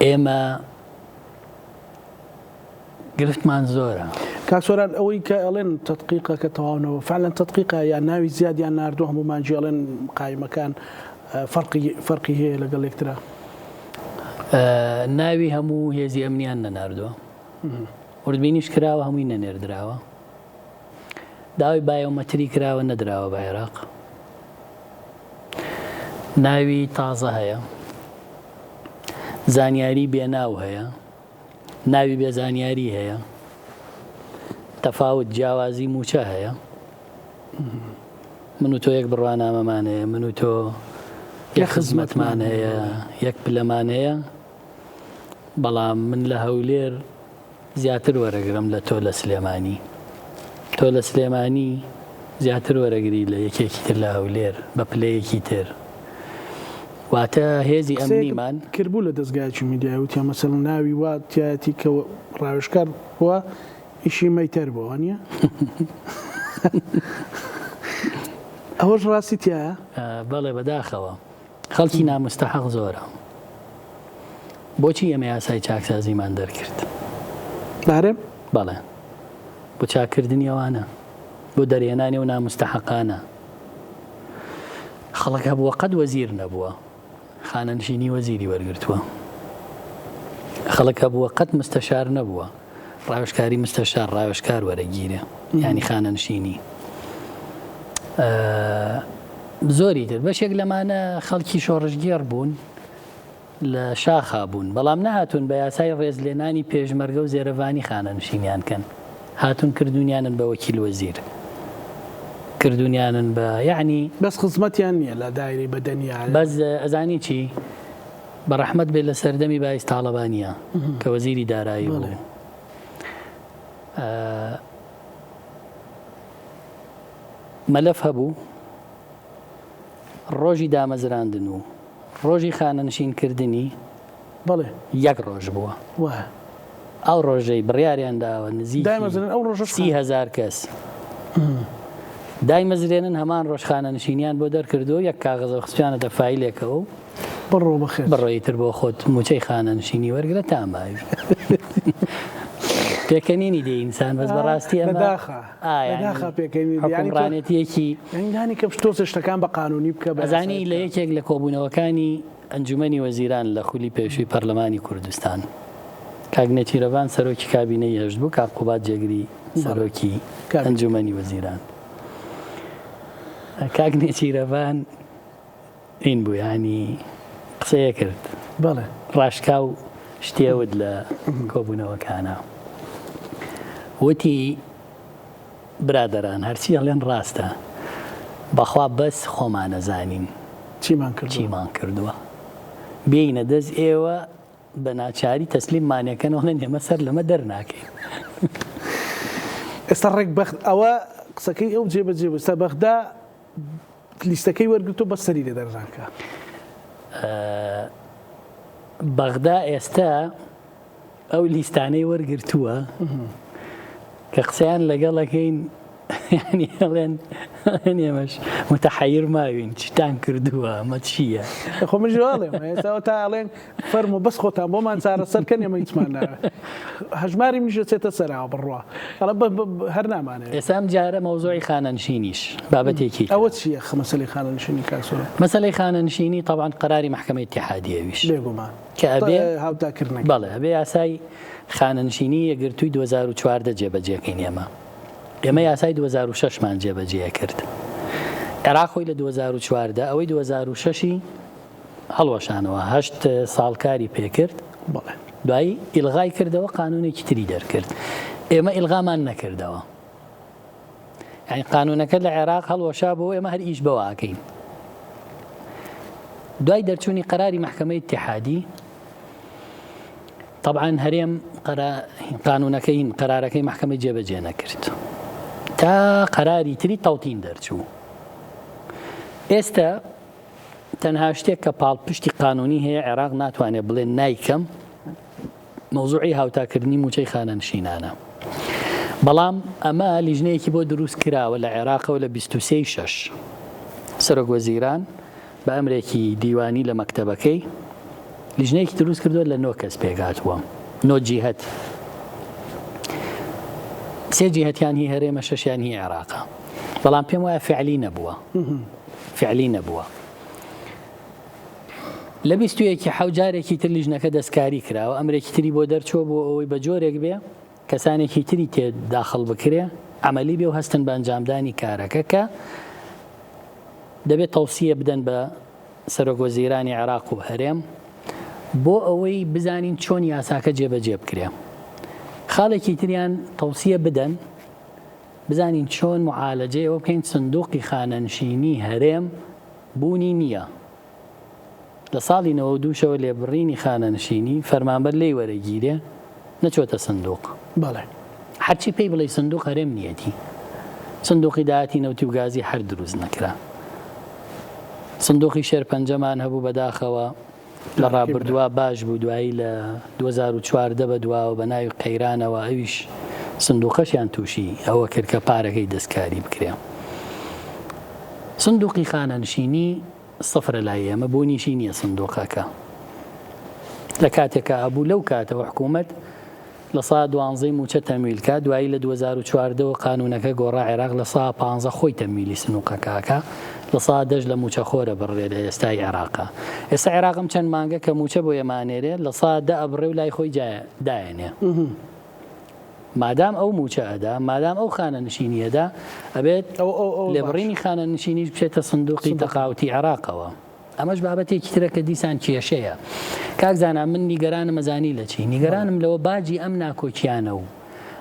ئێمە گرفتمان زۆرە. کاک سۆران ئەوەی کە ئەڵێن تەدقیقەکە تەواو نەبوو فعلا تەدقیقە یان ناوی زیادیان ناردووە هەموو مانگی ئەڵێن قایمەکان فەرقی فەرقی هەیە لەگەڵ یەکترا؟ ناوی هەموو هێزی ئەمنیان نەناردووە وردبینیش کراوە هەمووی نەنێردراوە داوای بایۆمەتری کراوە نەدراوە بە عێراق ناوی تازە هەیە زانیاری بێناو هەیە ناوی بێ زانیاری هەیە، تەفاوت جیاوازی مووچە هەیە. من و تۆ یەک بڕوانامەمان هەیە، من و تۆ یەک خزمەتمان هەیە، یەک پلەمان هەیە، بەڵام من لە هەولێر زیاتر وەرەگرم لە تۆ لە سلێمانی. تۆ لە سلێمانی زیاتر وەرەگری لە یەکێکی تر لە هەولێر بە پلەیەکی تر. واتە هێزی ئەمنیمان. قسەیەکت کردبوو لە دەزگایەکی میدیایی وتیان مەسەلەن ناوی وا تیایەتی کە ڕاوێژکار بووە ئیشی مەیتەر بووە وانیە؟ ئەوەش ڕاستی تیایە؟ بەڵێ بەداخەوە خەڵکی ناموستەحەق زۆرە. بۆچی ئێمە یاسای چاکسازیمان دەرکرد؟ لە هەرێم؟ بەڵێ بۆ چاککردنی ئەوانە، بۆ دەرهێنانی ئەو ناموستەحەقانە. خەڵک هەبووە قەت وەزیر نەبووە خانەنشینی وەزیری وەرگرتووە. خەڵک هەبووە قەت مستەشار نەبووە ڕاوێژکاری مستەشار ڕاوێژکار وەرەگیرێ یانی خانەنشینی. زۆری تر بەشێک لەمانە خەڵکی شۆڕشگێڕ بوون لە شاخا بوون، بەڵام نەهاتوون بە یاسای ڕێزلێنانی پێشمەرگە و زێرەڤانی خانەنشینیان کەن، هاتوون کردوونیانن بە وەکیل وەزیر، کردوونیانن بە یەعنی. بەس خزمەتیان نییە لە دایرەی بەدەنیا. بەس ئەزانی چی؟ بە ڕەحمەت بێ لە سەردەمی بایز تاڵەبانییە کە وەزیری دارایی بوو، مەلەف هەبوو، ڕۆژی دامەزراندن و ڕۆژی خانەنشین کردنی بەڵێ. یەک ڕۆژ بووە. وایە. ئەو ڕۆژەی بڕیاریان داوە نزیکی دایمەزرێنن ئەو ڕۆژەش 30,000 کەس دایمەزرێنن هەمان ڕۆژ خانەنشینیان بۆ دەرکردووە یەک کاغەزە خستویانەتە فایلێکەوە و بڕۆ بەخێر. بڕۆ ئیتر بۆ خۆت مووچەی خانەنشینی وەرگرە تا ماوی. پێکەنینی دێ ئینسان بەس بەڕاستی ئەمە لەداخا. لەداخا پێکەنینی دێ. حوکمڕانێتییەکی. یانی لانی کەم تۆزێ شتەکان بە قانوونی بکە بە یاسایی ئەزانی لە بکە. یەکێک لە کۆبوونەوەکانی ئەنجومەنی وەزیران لە خولی پێشووی پەرلەمانی کوردستان کاک نێچیرەڤان سەرۆکی کابینەی هەشت بوو کاک قوباد جێگری بەڵێ. سەرۆکی کابینەکە. ئەنجومەنی وەزیران کاک نێچیرەڤان این بوو یانی قسەیە کرد. بەڵێ. ڕاشکاو شتی ئەوت لە کۆبوونەوەکانا وتی برادەران هەرچی ئەڵێن ڕاستە بەخوا بەس خۆمانەزانین چیمان کردووە چیمان کردووە بێینە دەست ئێوە بە ناچاری تەسلیممانەکەن ئەڵێن ئێمە سەر لەمە دەرناکەین. ئێستا ڕێک بەخت ئەوە قسەکەی ئەو جێبەجێ بوو ئێستا بەغدا لیستەکەی وەرگرتووە بەس سەری لێ دەرناکا. بەغدا ئێستا ئەو لیستانەی وەرگرتووە کە قسەیان لەگەڵەکەین یانی ئەڵێن ئێمەش متحیر ماوین چیتان کردووە ئەمە چییە؟ خۆ منیش ئەڵێم ئێستا تا ئەڵێن فەرموو بەس خۆتان بۆمان چارەسەر کەن ئێمە هیچمان ناوێت هەژماری منیش دەچێتە سەراوە بڕوا ئەڵێ هەر نامانەوێت. ئێستا ئەم جارە مەوزوعی خانەنشینیش بابەتێکی ئەوە چییە مەسەلەی خانەنشینی کاک سۆران؟ مەسەلەی خانەنشینی تەبعەن قەراری مەحکەمەی ئیتیحادیە ئەویش بێگومان کە ئەبێ هاوتاکردنەکەی بەڵێ ئەبێ یاسای خانەنشینی یەکگرتووی 2014 جێبەجێکەین ئێمە ئێمە یاسای 2006 مان جێبەجێ کرد عێراق خۆی لە 2014 ئەوەی 2006 ی هەڵوەشانەوە هەشت ساڵ کاری پێکرد بەڵێ. دوایی ئیلغای کردەوە قانونێکی تری دەرکرد ئێمە ئیلغامان نەکردەوە یعنی قانونەکە لە عێراق هەڵوەشا بۆ ئێمە هەر ئیش بەوە ئەکەین دوای دەرچوونی قەراری مەحکەمەی ئیتیحادی طبعا هەرێم قانونەکەی قەرارەکەی مەحکەمەی جێبەجێ نەکرد تا قەراری تری تەوتین دەرچوو ئێستا تەنها شتێک کە پاڵپشتی قانونی هەیە عێراق ناتوانێت بڵێ نایکەم مەوزوعی هاوتاکردنی موچەی خانەنشینانە بەڵام ئەمە لیژنەیەکی بۆ دروست کراوە لە عێراقەوە لە 23 شەش سەرۆک وەزیران بە ئەمرێکی دیوانی لە مەکتەبەکەی لیژنەیەکی دروست کردووە لە نۆ کەس پێکهاتووە نۆ جیهەت سێ جیهەتیان هی هەرێمە شەشیان هی عێراقە بەڵام پێم وایە فعلی نەبووە فعلی نەبووە. لە 21 حەو جارێکی تر لیژنەکە دەستکاری کراوە ئەمرێکی تری بۆ دەرچووە بۆ ئەوەی بە جۆرێک بێ کەسانێکی تری تێ داخڵ بکرێ عملی بێ و هەستن بە ئەنجامدانی کارەکە کە دەبێت تەوسیە بدەن بە سەرۆک وەزیرانی عێراق و هەرێم بۆ ئەوەی بزانین چۆن یاساکە جێبەجێ بکرێ خاڵێکی تریان تەوسیە بدەن بزانین چۆن معالەجەی ئەوە بکەین سندوقی خانەنشینی هەرێم بوونی نییە لە ساڵی 92 شەوە لێبڕینی خانەنشینی فەرمانبەر لێی وەرەگیرێ نەچۆتە سندوق. بەڵێ. هەرچی پێی بڵێی سندوق هەرێم نیەتی. سندوقی داهاتی نەوتی و گازی هەر دروست نەکرا. سندوقی شێرپەنجەمان هەبوو بەداخەوە لە ڕابردووا باش بوو دوایی لە 2014 بە دواوە بە ناوی قەیرانەوە ئەویش سندوقەشیان تووشی ئەوە کرد کە پارەکەی دەستکاری بکرێ. سندوقی خانەنشینی سفرە لای ئێمە بوونیشی نییە سندوقەکە لە کاتێکا ئەبوو لەو کاتەوە حکوومەت لە سا دوانزەی مووچە تەمویل کا، دوایی لە 2014 وە قانوونەکە گۆڕا عێراق لە سا پانزە خۆی تەمویلی سنووقەکە ئەکا لە سا دەش لە مووچەخۆرە بڕرێ لە ئێستای عێراقا ئێستا عێراق ئەم چەند مانگە کە مووچە بۆ ئێمە ئەنێرێ لە سا دە ئەبڕێ و لای خۆی دایەنێ. مادام ئەو مووچە ئەدا، مادام ئەو خانەنشینی ئەدا، ئەبێت لێبڕینی خانەنشینیش بچێتە سندوقی تەقاوتی عێراقەوە. ئەمەش بابەتێکی ترە کە دیسان کێشەیە. کاک زانا من نیگەرانم ئەزانی لە چی؟ نیگەرانم لەوە باجی ئەم ناکۆکیانە و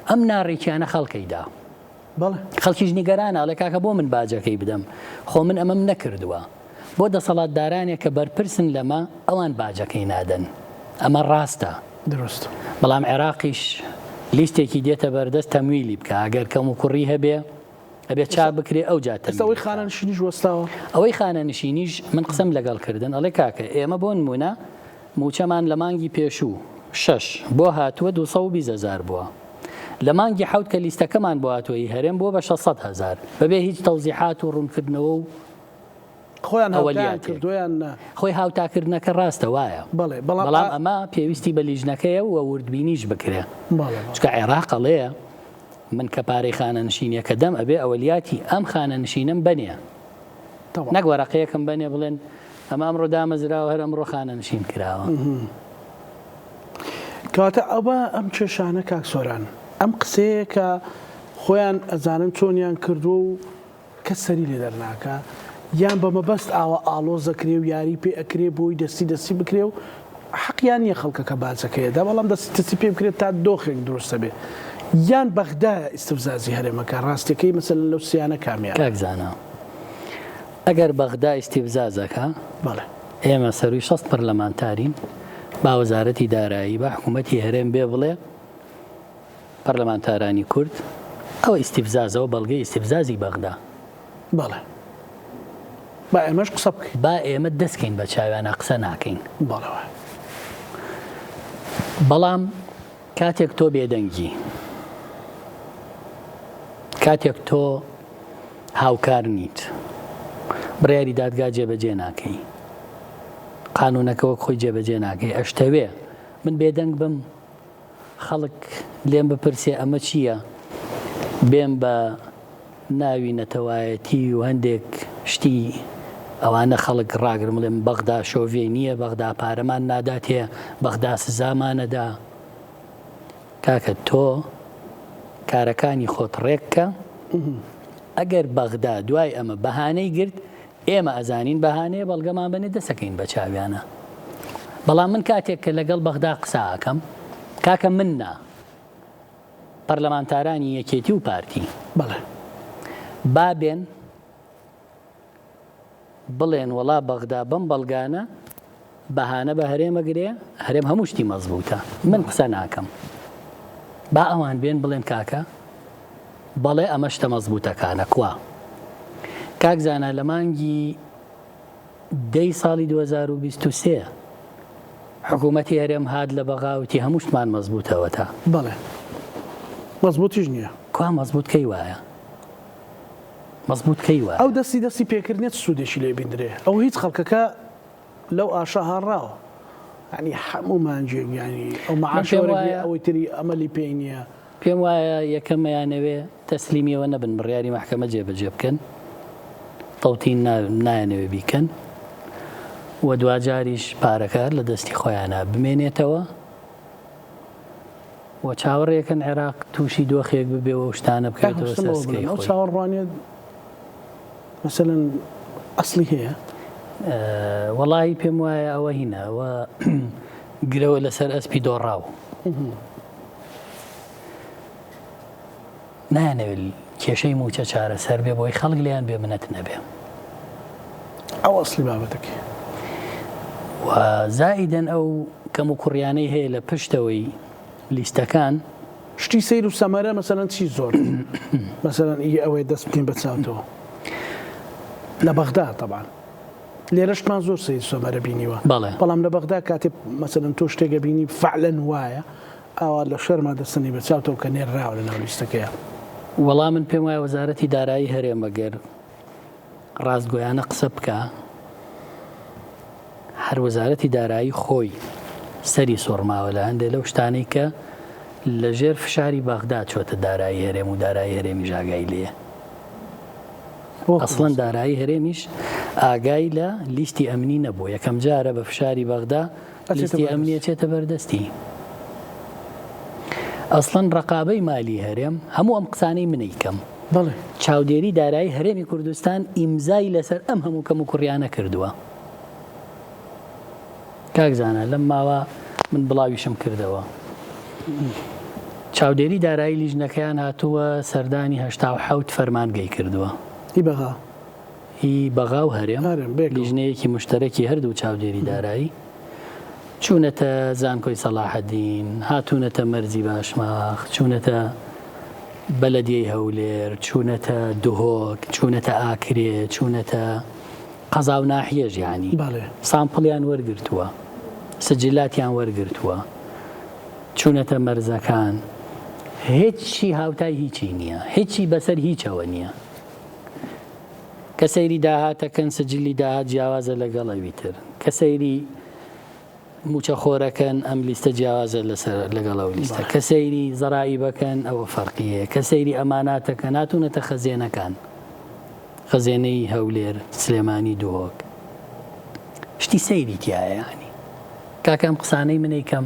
ئەم ناڕێکیانە خەڵک ئەیدا. خەڵکیش نیگەرانە ئەڵێ کاکە بۆ من باجەکەی بدەم؟ خۆ من ئەمەم نەکردووە. بۆ دەسەڵاتدارانێک کە بەرپرسن لەمە ئەوان باجەکەی نادەن. ئەمە ڕاستە. دروستە. بەڵام عێراقیش لیستێکی دێتە بەردەست تەمویلی بکا ئەگەر کەموکوڕی هەبێ ئەبێ چاک بکرێ ئەوجا تەمویلی ئێستا ئەوەی بکا. خانەنشینیش وەستاوە؟ ئەوەی خانەنشینیش من قسەم لەگەڵ کردن ئەڵێ کاکە ئێمە بۆ نمونە موچەمان لە مانگی پێشوو شەش بۆ هاتووە 220 هەزار بووە لە مانگی حەوت کە لیستەکەمان بۆ هاتووە ی هەرێم بووە بە 600 هەزار بەبێ هیچ تەوزیحات و ڕوونکردنەوە و خۆیان هاوتایان کردووە یان نا؟ خۆی هاوتاکردنەکە ڕاستە وایە، بەڵێ بەڵام بەڵام ئەمە پێویستی بە لیژنەکەیە و وردبینیش بکرێ، بەڵێ بەڵێ. چونکە عێراق ئەڵێ من کە پارەی خانەنشینیەکە دەم ئەبێ ئەوەلیاتی ئەم خانەنشینەم بەنێ، تەواو. نەک وەرەقەیەکم بەنێ بڵێن ئەمە ئەمڕۆ دامەزراوە هەر ئەمڕۆ خانەنشین کراوە. کەواتە ئەوە ئەم کێشانە کاک سۆران ئەم قسەیە کە خۆیان ئەزانن چۆنیان کردووە و کەس سەری لێ دەرناکا یان بە مەبەست ئاوا ئاڵۆز ئەکرێ و یاری پێ ئەکرێ بۆی دەستی دەستی بکرێ و حەقیان نیە خەڵکەکە باجەکەی ئەدا بەڵام دەستی دەستی پێ بکرێت تا دۆخێک دروست ئەبێ یان بەغدایە ئیستفزازی هەرێمەکە ڕاستیەکەی مەسەلەن لەو سیانە کامیانە؟ کاک زانا ئەگەر بەغدا ئیستیفزاز ئەکا بەڵێ. ئێمە سەروی 60 پەرلەمانتارین با وەزارەتی دارایی با حکوومەتی هەرێم بێ بڵێ پەرلەمانتارانی کورد، ئەوە ئیستیفزازە و بەڵگەی ئیستیفزازی بەغدا. بەڵێ با ئێمەش قسە بکەین. با ئێمە دەست کەین بە چاویانا قسە ناکەین. بەڵێ وایە. بەڵام کاتێک تۆ بێدەنگی، کاتێک تۆ هاوکار نیت، بڕیاری دادگا جێبەجێ ناکەی، قانوونەکە وەک خۆی جێبەجێ ناکەی، ئەشتەوێ من بێدەنگ بم؟ خەڵک لێم بپرسێ ئەمە چییە؟ بێم بە ناوی نەتەوایەتی و هەندێک شتی ئەوانە خەڵک ڕاگرم بڵێم بەغدا شۆڤێ نییە، بەغدا پارەمان ناداتێ، بەغدا سزامانەدا. کاکە تۆ کارەکانی خۆت ڕێک کە، ئەگەر بەغدا دوای ئەمە بەهانەی گرت، ئێمە ئەزانین بەهانەیە بەڵگەمان بەنێ دەسەکەین بە چاویانە بەڵام من کاتێک کە لەگەڵ بەغدا قسە ئەکەم کاکە من نا پەرلەمانتارانی یەکێتی و پارتی بەڵێ با بێن بڵێن وەڵا بەغدا بەم بەڵگانە بەهانە بە هەرێمە گرێ هەرێم هەموو شتی مەزبوتە من قسە ناکەم با ئەوان بێن بڵێن کاکە بەڵێ ئەمە شتە مەزبوتەکانە کوا کاک زانا لە مانگی دەی ساڵی 2023 حکوومەتی هەرێم هات لە بەغا وتی هەموو شتمان مەزبوتەوە تا بەڵێ مەزبوتیش نییە کوا مەزبوت کەی وایە مەزبوت کەی وایە ئەو دەستی دەستی پێکردنێ چ سوودێکی لێ بیندرێ ئەو هیچ خەڵکەکە لەو ئاشە هاڕاوە یانی هەموو مانگێک یانی ئەو من مەعاشە پێم وەرەگرێ وایە ئەوەی تری ئەمەلی پێی نییە. پێم وایە یەکەم ئەیانەوێ تەسلیمی ئەوە نەبن بڕیاری مەحکەمە جێبەجێ بکەن، تەوتین نایانەوێ بیکەن و دواجاریش پارەکە هەر لە دەستی خۆیانا بمێنێتەوە و چاوەڕێکەن عێراق تووشی دۆخێک ببێ و ئەو شتانە کاک بکەوێتەوە رستم سەر ئەوە سکەی بڵێم ئەو خۆی. چاوەڕوانیە مەسەلەن ئەسڵی هەیە؟ وەڵاهی پێم وایە ئەوە هینە ئەوە گرەوە لەسەر ئەسپی دۆڕاو. نایانەوێت کێشەی مووچە چارەسەر بێ بۆی خەڵک لێیان بێ منەت نەبێ. ئەو ئەسڵی بابەتەکەیە. و زائیدەن ئەو کەم و کوڕیانەی هەیە لە پشتەوەی لیستەکان. شتی سەیر و سەمەرە مەسەلەن چی زۆر مەسەلەن ئی ئەوەیە دەست بکەین بە چاوتەوە لە بەغدا تەبعەن. لێرەشمان زۆر سەیر سەمەرە بینیوە. بەڵێ. بەڵام لە بەغدا کاتێ مەسەلەن تۆ شتێک ئەبینی فعلەن وایە ئاوا لە شەرما دەستەنی بە چاوتەوە کە نێرراوە لە ناو لیستەکەیا. وەڵا من پێم وایە وەزارەتی دارایی هەرێم ئەگەر ڕاستگۆیانە قسە بکا هەر وەزارەتی دارایی خۆی سەری سوڕماوە لە هەندێ لەو شتانەی کە لە ژێر فشاری بەغدا چۆتە دارایی هەرێم و دارایی هەرێمیش ئاگای لێیە. ئەسڵەن دارایی هەرێمیش ئاگای لە لیستی ئەمنی نەبوو یەکەم جارە بە فشاری بەغدا لیستی ئەمنی ئەچێتە بەردەستی. ئەسڵەن ڕەقابەی مالی هەرێم هەموو ئەم قسانەی منەی کەم بەڵێ. چاودێری دارایی هەرێمی کوردستان ئیمزای لەسەر ئەم هەموو کەم و کوڕیانە کردووە. کاک زانا لەم ماوە من بڵاویشم کردەوە چاودێری دارایی لیژنەکەیان هاتووە سەردانی 87 فەرمانگەی کردووە. هی بەغا. هی بەغا و هەرێم، لیژنەیەکی موشتەرەکی هەردوو چاودێری دارایی چوونەتە زانکۆی سەڵاحەدین، هاتوونەتە مەرزی باشماخ، چوونەتە بەلەدیەی هەولێر، چوونەتە دهۆک، چوونەتە ئاکرێ، چوونەتە قەزا و ناحیەش یانی sample یان وەرگرتووە، سجلاتیان وەرگرتووە، چوونەتە مەرزەکان، هیچی هاوتای هیچی نییە، هیچی بەسەر هیچەوە نییە. کە سەیری داهاتەکەن سجلی داهات جیاوازە لەگەڵ ئەوی تر کە سەیری موچەخۆرەکەن ئەم لیستە جیاوازە لەسەر لەگەڵ ئەو لیستە کە سەیری زەرائیبەکەن ئەوە فەرقی هەیە کە سەیری ئەماناتەکەن هاتوونەتە خەزێنەکان خەزێنەی هەولێر سلێمانی دهۆک شتی سەیری تایە ینی کاکە ئەم قسانەی منەی کەم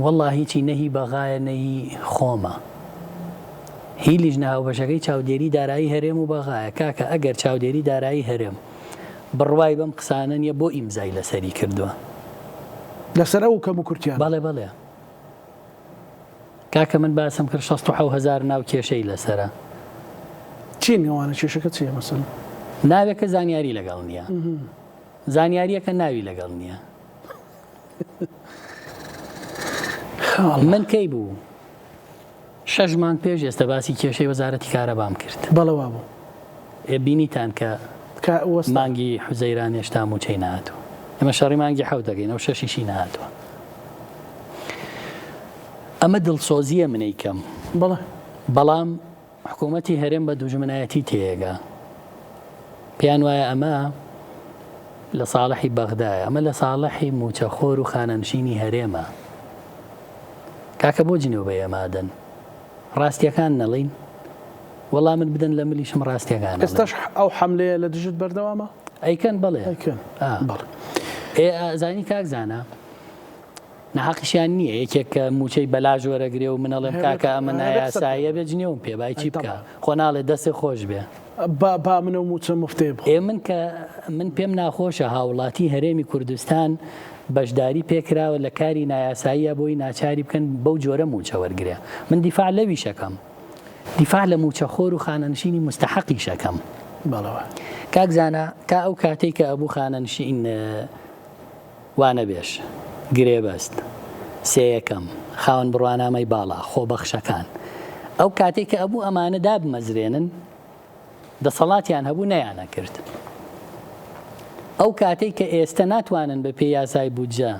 وەڵا هیچی نەهی بەغایە نەهی خۆمە هی لیژنە هاوبەشەکەی چاودێری دارایی هەرێم و بەغایە کاکە ئەگەر چاودێری دارایی هەرێم بڕوای بەم قسانە نیە بۆ ئیمزای لەسەری کردوە؟ لەسەر ئەو کەم و کورتیانە؟ بەڵێ بەڵێ کاکە من باسم کرد 67 هەزار ناو کێشەی لەسەرە. چین ئەوانە کێشەکە چیە مەسەلەن؟ ناوێکە زانیاری لەگەڵ نیە. زانیاریەکە ناوی لەگەڵ نیە. من کەی بوو؟ شەش مانگ پێش ئێستا باسی کێشەی وەزارەتی کارەبام کرد. بەڵێ وابوو. ئێ بینیتان کە مانگی حوزەیران هێشتا مووچەی نەهاتووە. ئێمە شەڕی مانگی حەوت دەکەین ئەو شەشیشی نەهاتووە. ئەمە دڵسۆزییە من ئەیکەم. بەڵێ. بەڵام حکوومەتی هەرێم بە دوژمنایەتی تێیەگا. پێیان وایە ئەمە لە ساڵحی بەغدایە. ئەمە لە ساڵحی مووچەخۆر و خانەنشینی هەرێمە. کاکە بۆ جنێو بە ئێمە ئەدەن؟ ڕاستیەکان نەڵێین؟ وەڵا من بدەن لە ملیشم ڕاستیەکان ئەڵێم. ئێستاش ئەو حەملەیە لە دژت بەردەوامە؟ ئەیکەن بەڵێ. ئەیکەن بەڵێ. ئێ ئەزانی کاک زانا ناحەقیشیان نییە یەکێک کە مووچەی بەلاش وەرەگرێ و من ئەڵێم کاکە ئەمە نایاساییە بێ جنێوم پێ بای چی بکا خۆ ناڵێ دەستت خۆش بێ. با با من ئەو مووچە مفتەیە بخۆم. ئێ من کە من پێم ناخۆشە هاوڵاتی هەرێمی کوردستان بەشداری پێکراوە لە کاری نایاساییە بۆی ناچاری بکەن بەو جۆرە مووچە وەرگرێ من دیفاع لەویش ئەکەم دیفاع لە مووچەخۆر و خانەنشینی موستەحەقیش ئەکەم. بەڵێ وایە. کاک زانا تا ئەو کاتەی کە ئەبوو خانەنشین وانەبێژ، گرێبەست، سێیەکەم، خاوەن بڕوانامەی باڵا، خۆبەخشەکان، ئەو کاتەی کە ئەبوو ئەمانە دابمەزرێنن، دەسەڵاتیان هەبوو نەیانەکرد. ئەو کاتەی کە ئێستە ناتوانن بە پێی یاسای بودجە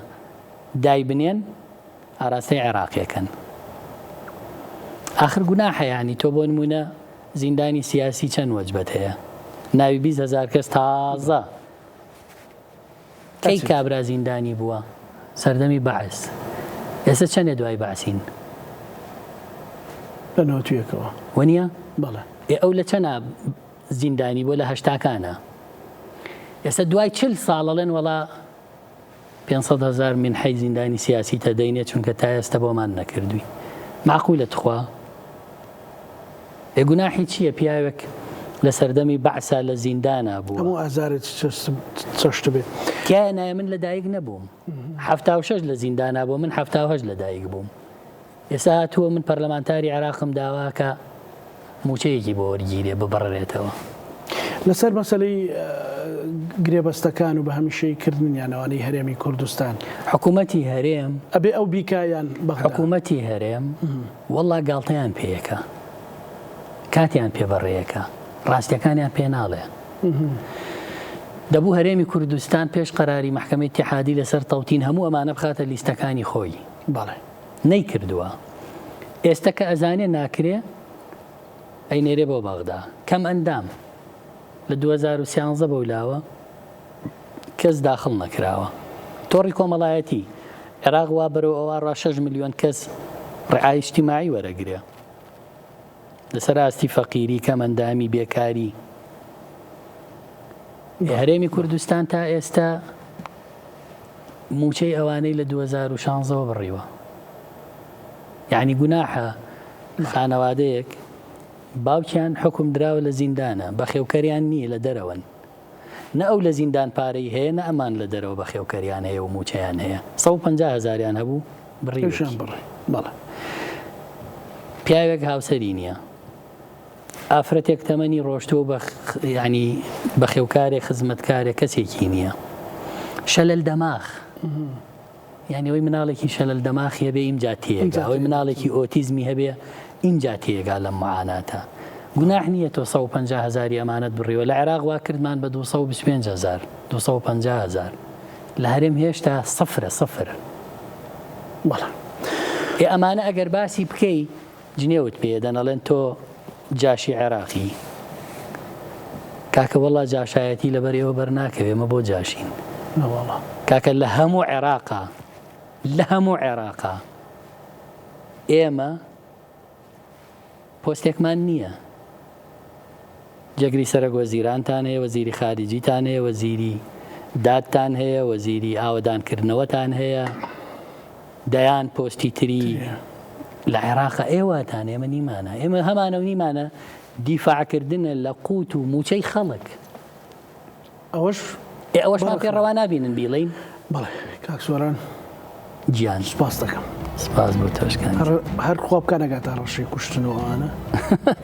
دایبنێن، ئاراستەی عێراقیەکەن. ئاخر گوناحە یانی تۆ بۆ نموونە زیندانی سیاسی چەند وەجبەت هەیە؟ ناوی 20 هەزار کەس تازە کەی کابرا زیندانی بووە؟ سەردەمی بەعس. ئێستا چەندێ دوای بەعسین؟ لە نەوەتویەکەوە. وەنیە؟ بەڵێ. ئێ ئەو لە چەنا زیندانی بووە؟ لە هەشتاکانا. ئێستا دوای چل ساڵ ئەڵێن وەڵا 500 هەزار مینحەی زیندانی سیاسی تەدەینێ چونکە تا ئێستا بۆمان نەکردووی. مەعقولە تخوا؟ ئێ گوناحی چیە پیاوێک لە سەردەمی بەعسا لە زیندانا بووە. هەموو ئازارێ چەشتبێ. تیایا نایە من لە دایک نەبووم 76 لە زیندانا بووە من 78 لە دایک بووم ئێستا هاتووە من پەرلەمانتاری عێراقم داواکە موچەیەکی بۆ وەرگیرێ ببڕرێتەوە. لەسەر مەسەلەی گرێبەستەکان و بە هەمیشەیی کردنیان ئەوانەی هەرێمی کوردستان. حکوومەتی هەرێم. ئەبێ ئەو بیکا یان بەغدا؟ حکوومەتی هەرێم وەڵا گاڵتەیان پێیەکا. کاتیان پێ بەڕێیەکا. ڕاستیەکانیان پێ ناڵێ. دەبوو هەرێمی کوردستان پێش قەراری مەحکەمەی ئیتیحادی لەسەر تەوتین هەموو ئەمانە بخاتە لیستەکانی خۆی. بەڵێ. نەیکردووە. ئێستە کە ئەزانێ ناکرێ ئەینێرێ بۆ بەغدا. کەم ئەندام. لە 2013 بەو لاوە کەس داخڵ نەکراوە. تۆڕی کۆمەڵایەتی. عێراق وا بەرەو ئەوە ڕا 6 ملیۆن کەس ڕعای ئیجتیماعی وەرەگرێ. لەسەر ئاستی فەقیری، کەمئەندامی، بێکاری هەرێمی کوردستان تا ئێستا مووچەی ئەوانەی لە 2016 ەوە بڕیوە. یعنی گوناحە خانەوادەیەک باوکیان حکوم دراوە لە زیندانە، بەخێوکەریان نییە لە دەرەوەن. نە ئەو لە زیندان پارەی هەیە نە ئەمان لە دەرەوە بەخێوکەریان هەیە و مووچەیان هەیە. 150 هەزاریان هەبوو بڕیویان بڕی. بەڵێ. پیاوێک هاوسەری نییە. ئافرەتێک تەمەنی ڕۆشتووە بە یعنی بەخێوکارێک خزمەتکارێک کەسێکی نییە. شەلەل دەماخ. یانی ئەوەی مناڵێکی شەلەل دەماخی هەبێ ئیمجا تێگا ئەوەی مناڵێکی ئۆتیزمی هەبێ ئینجا تێگا لەم معاناتە گوناح نییە تۆ 150 هەزاری ئەمانەت بڕیوە لە عێراق وا کردمان بە 225 هەزار 250 هەزار لە هەرێم هێشتا سفرە سفر بەڵێ ئێ ئەمانە ئەگەر باسی بکەی جنێوت پێ دەن ئەڵێن تۆ جاشی عێراقی کاکە وەڵا جاشایەتی لەبەر ئێوە بەر ناکەوێ ئێمە بۆ جاشین نەوەڵا کاکە لە هەموو عێراقا لە هەموو عێراقا ئێمە پۆستێکمان نییە جێگری سەرەک وەزیرانتان هەیە وەزیری خارجیتان هەیە وەزیری دادتان هەیە وەزیری ئاوەدانکردنەوەتان هەیە دەیان پۆستی تری لە عێراقا ئێوەتان ئێمە نیمانە ئێمە هەمانە و نیمانە دیفاعکردنە لە قوت و موچەی خەڵک ئەوەش ئێ ئەوەشمان پێ ڕەوا نابینن بیڵێین. بەڵێ کاک سۆران گیان سوپاست دەکەم. سپاس بۆ تۆش کاک. هەر هەر خوا بکا نەگاتە هەڕەشەی کوشتن و ئەوانە.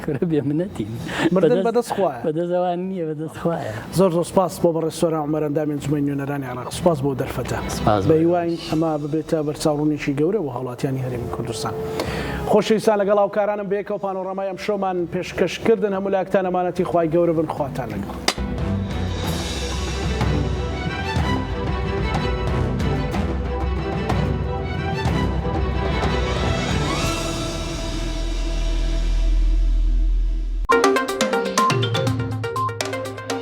کورە بێ منەتین. مردن بەدەست خوایە. بەدەست ئەوان نییە بەدەست خوایە. زۆر زۆر سپاس بۆ بەڕێز سۆران عومەر ئەندامی ئەنجومەنی نوێنەرانی عێراق سپاس بۆ دەرفەتە. سپاس بۆ بە هیواین ئەمە ببێتە بەرچاوڕوونیی گەورە بۆ هاوڵاتیانی هەرێمی کوردستان. خۆشەویستان لەگەڵ هاوکارانم بەیەکەوە پانۆڕامای ئەمشەومان پێشکەش کردن هەموو لایەکتان ئەمانەتی خوای گەورە بن خواتان لەگەڵ.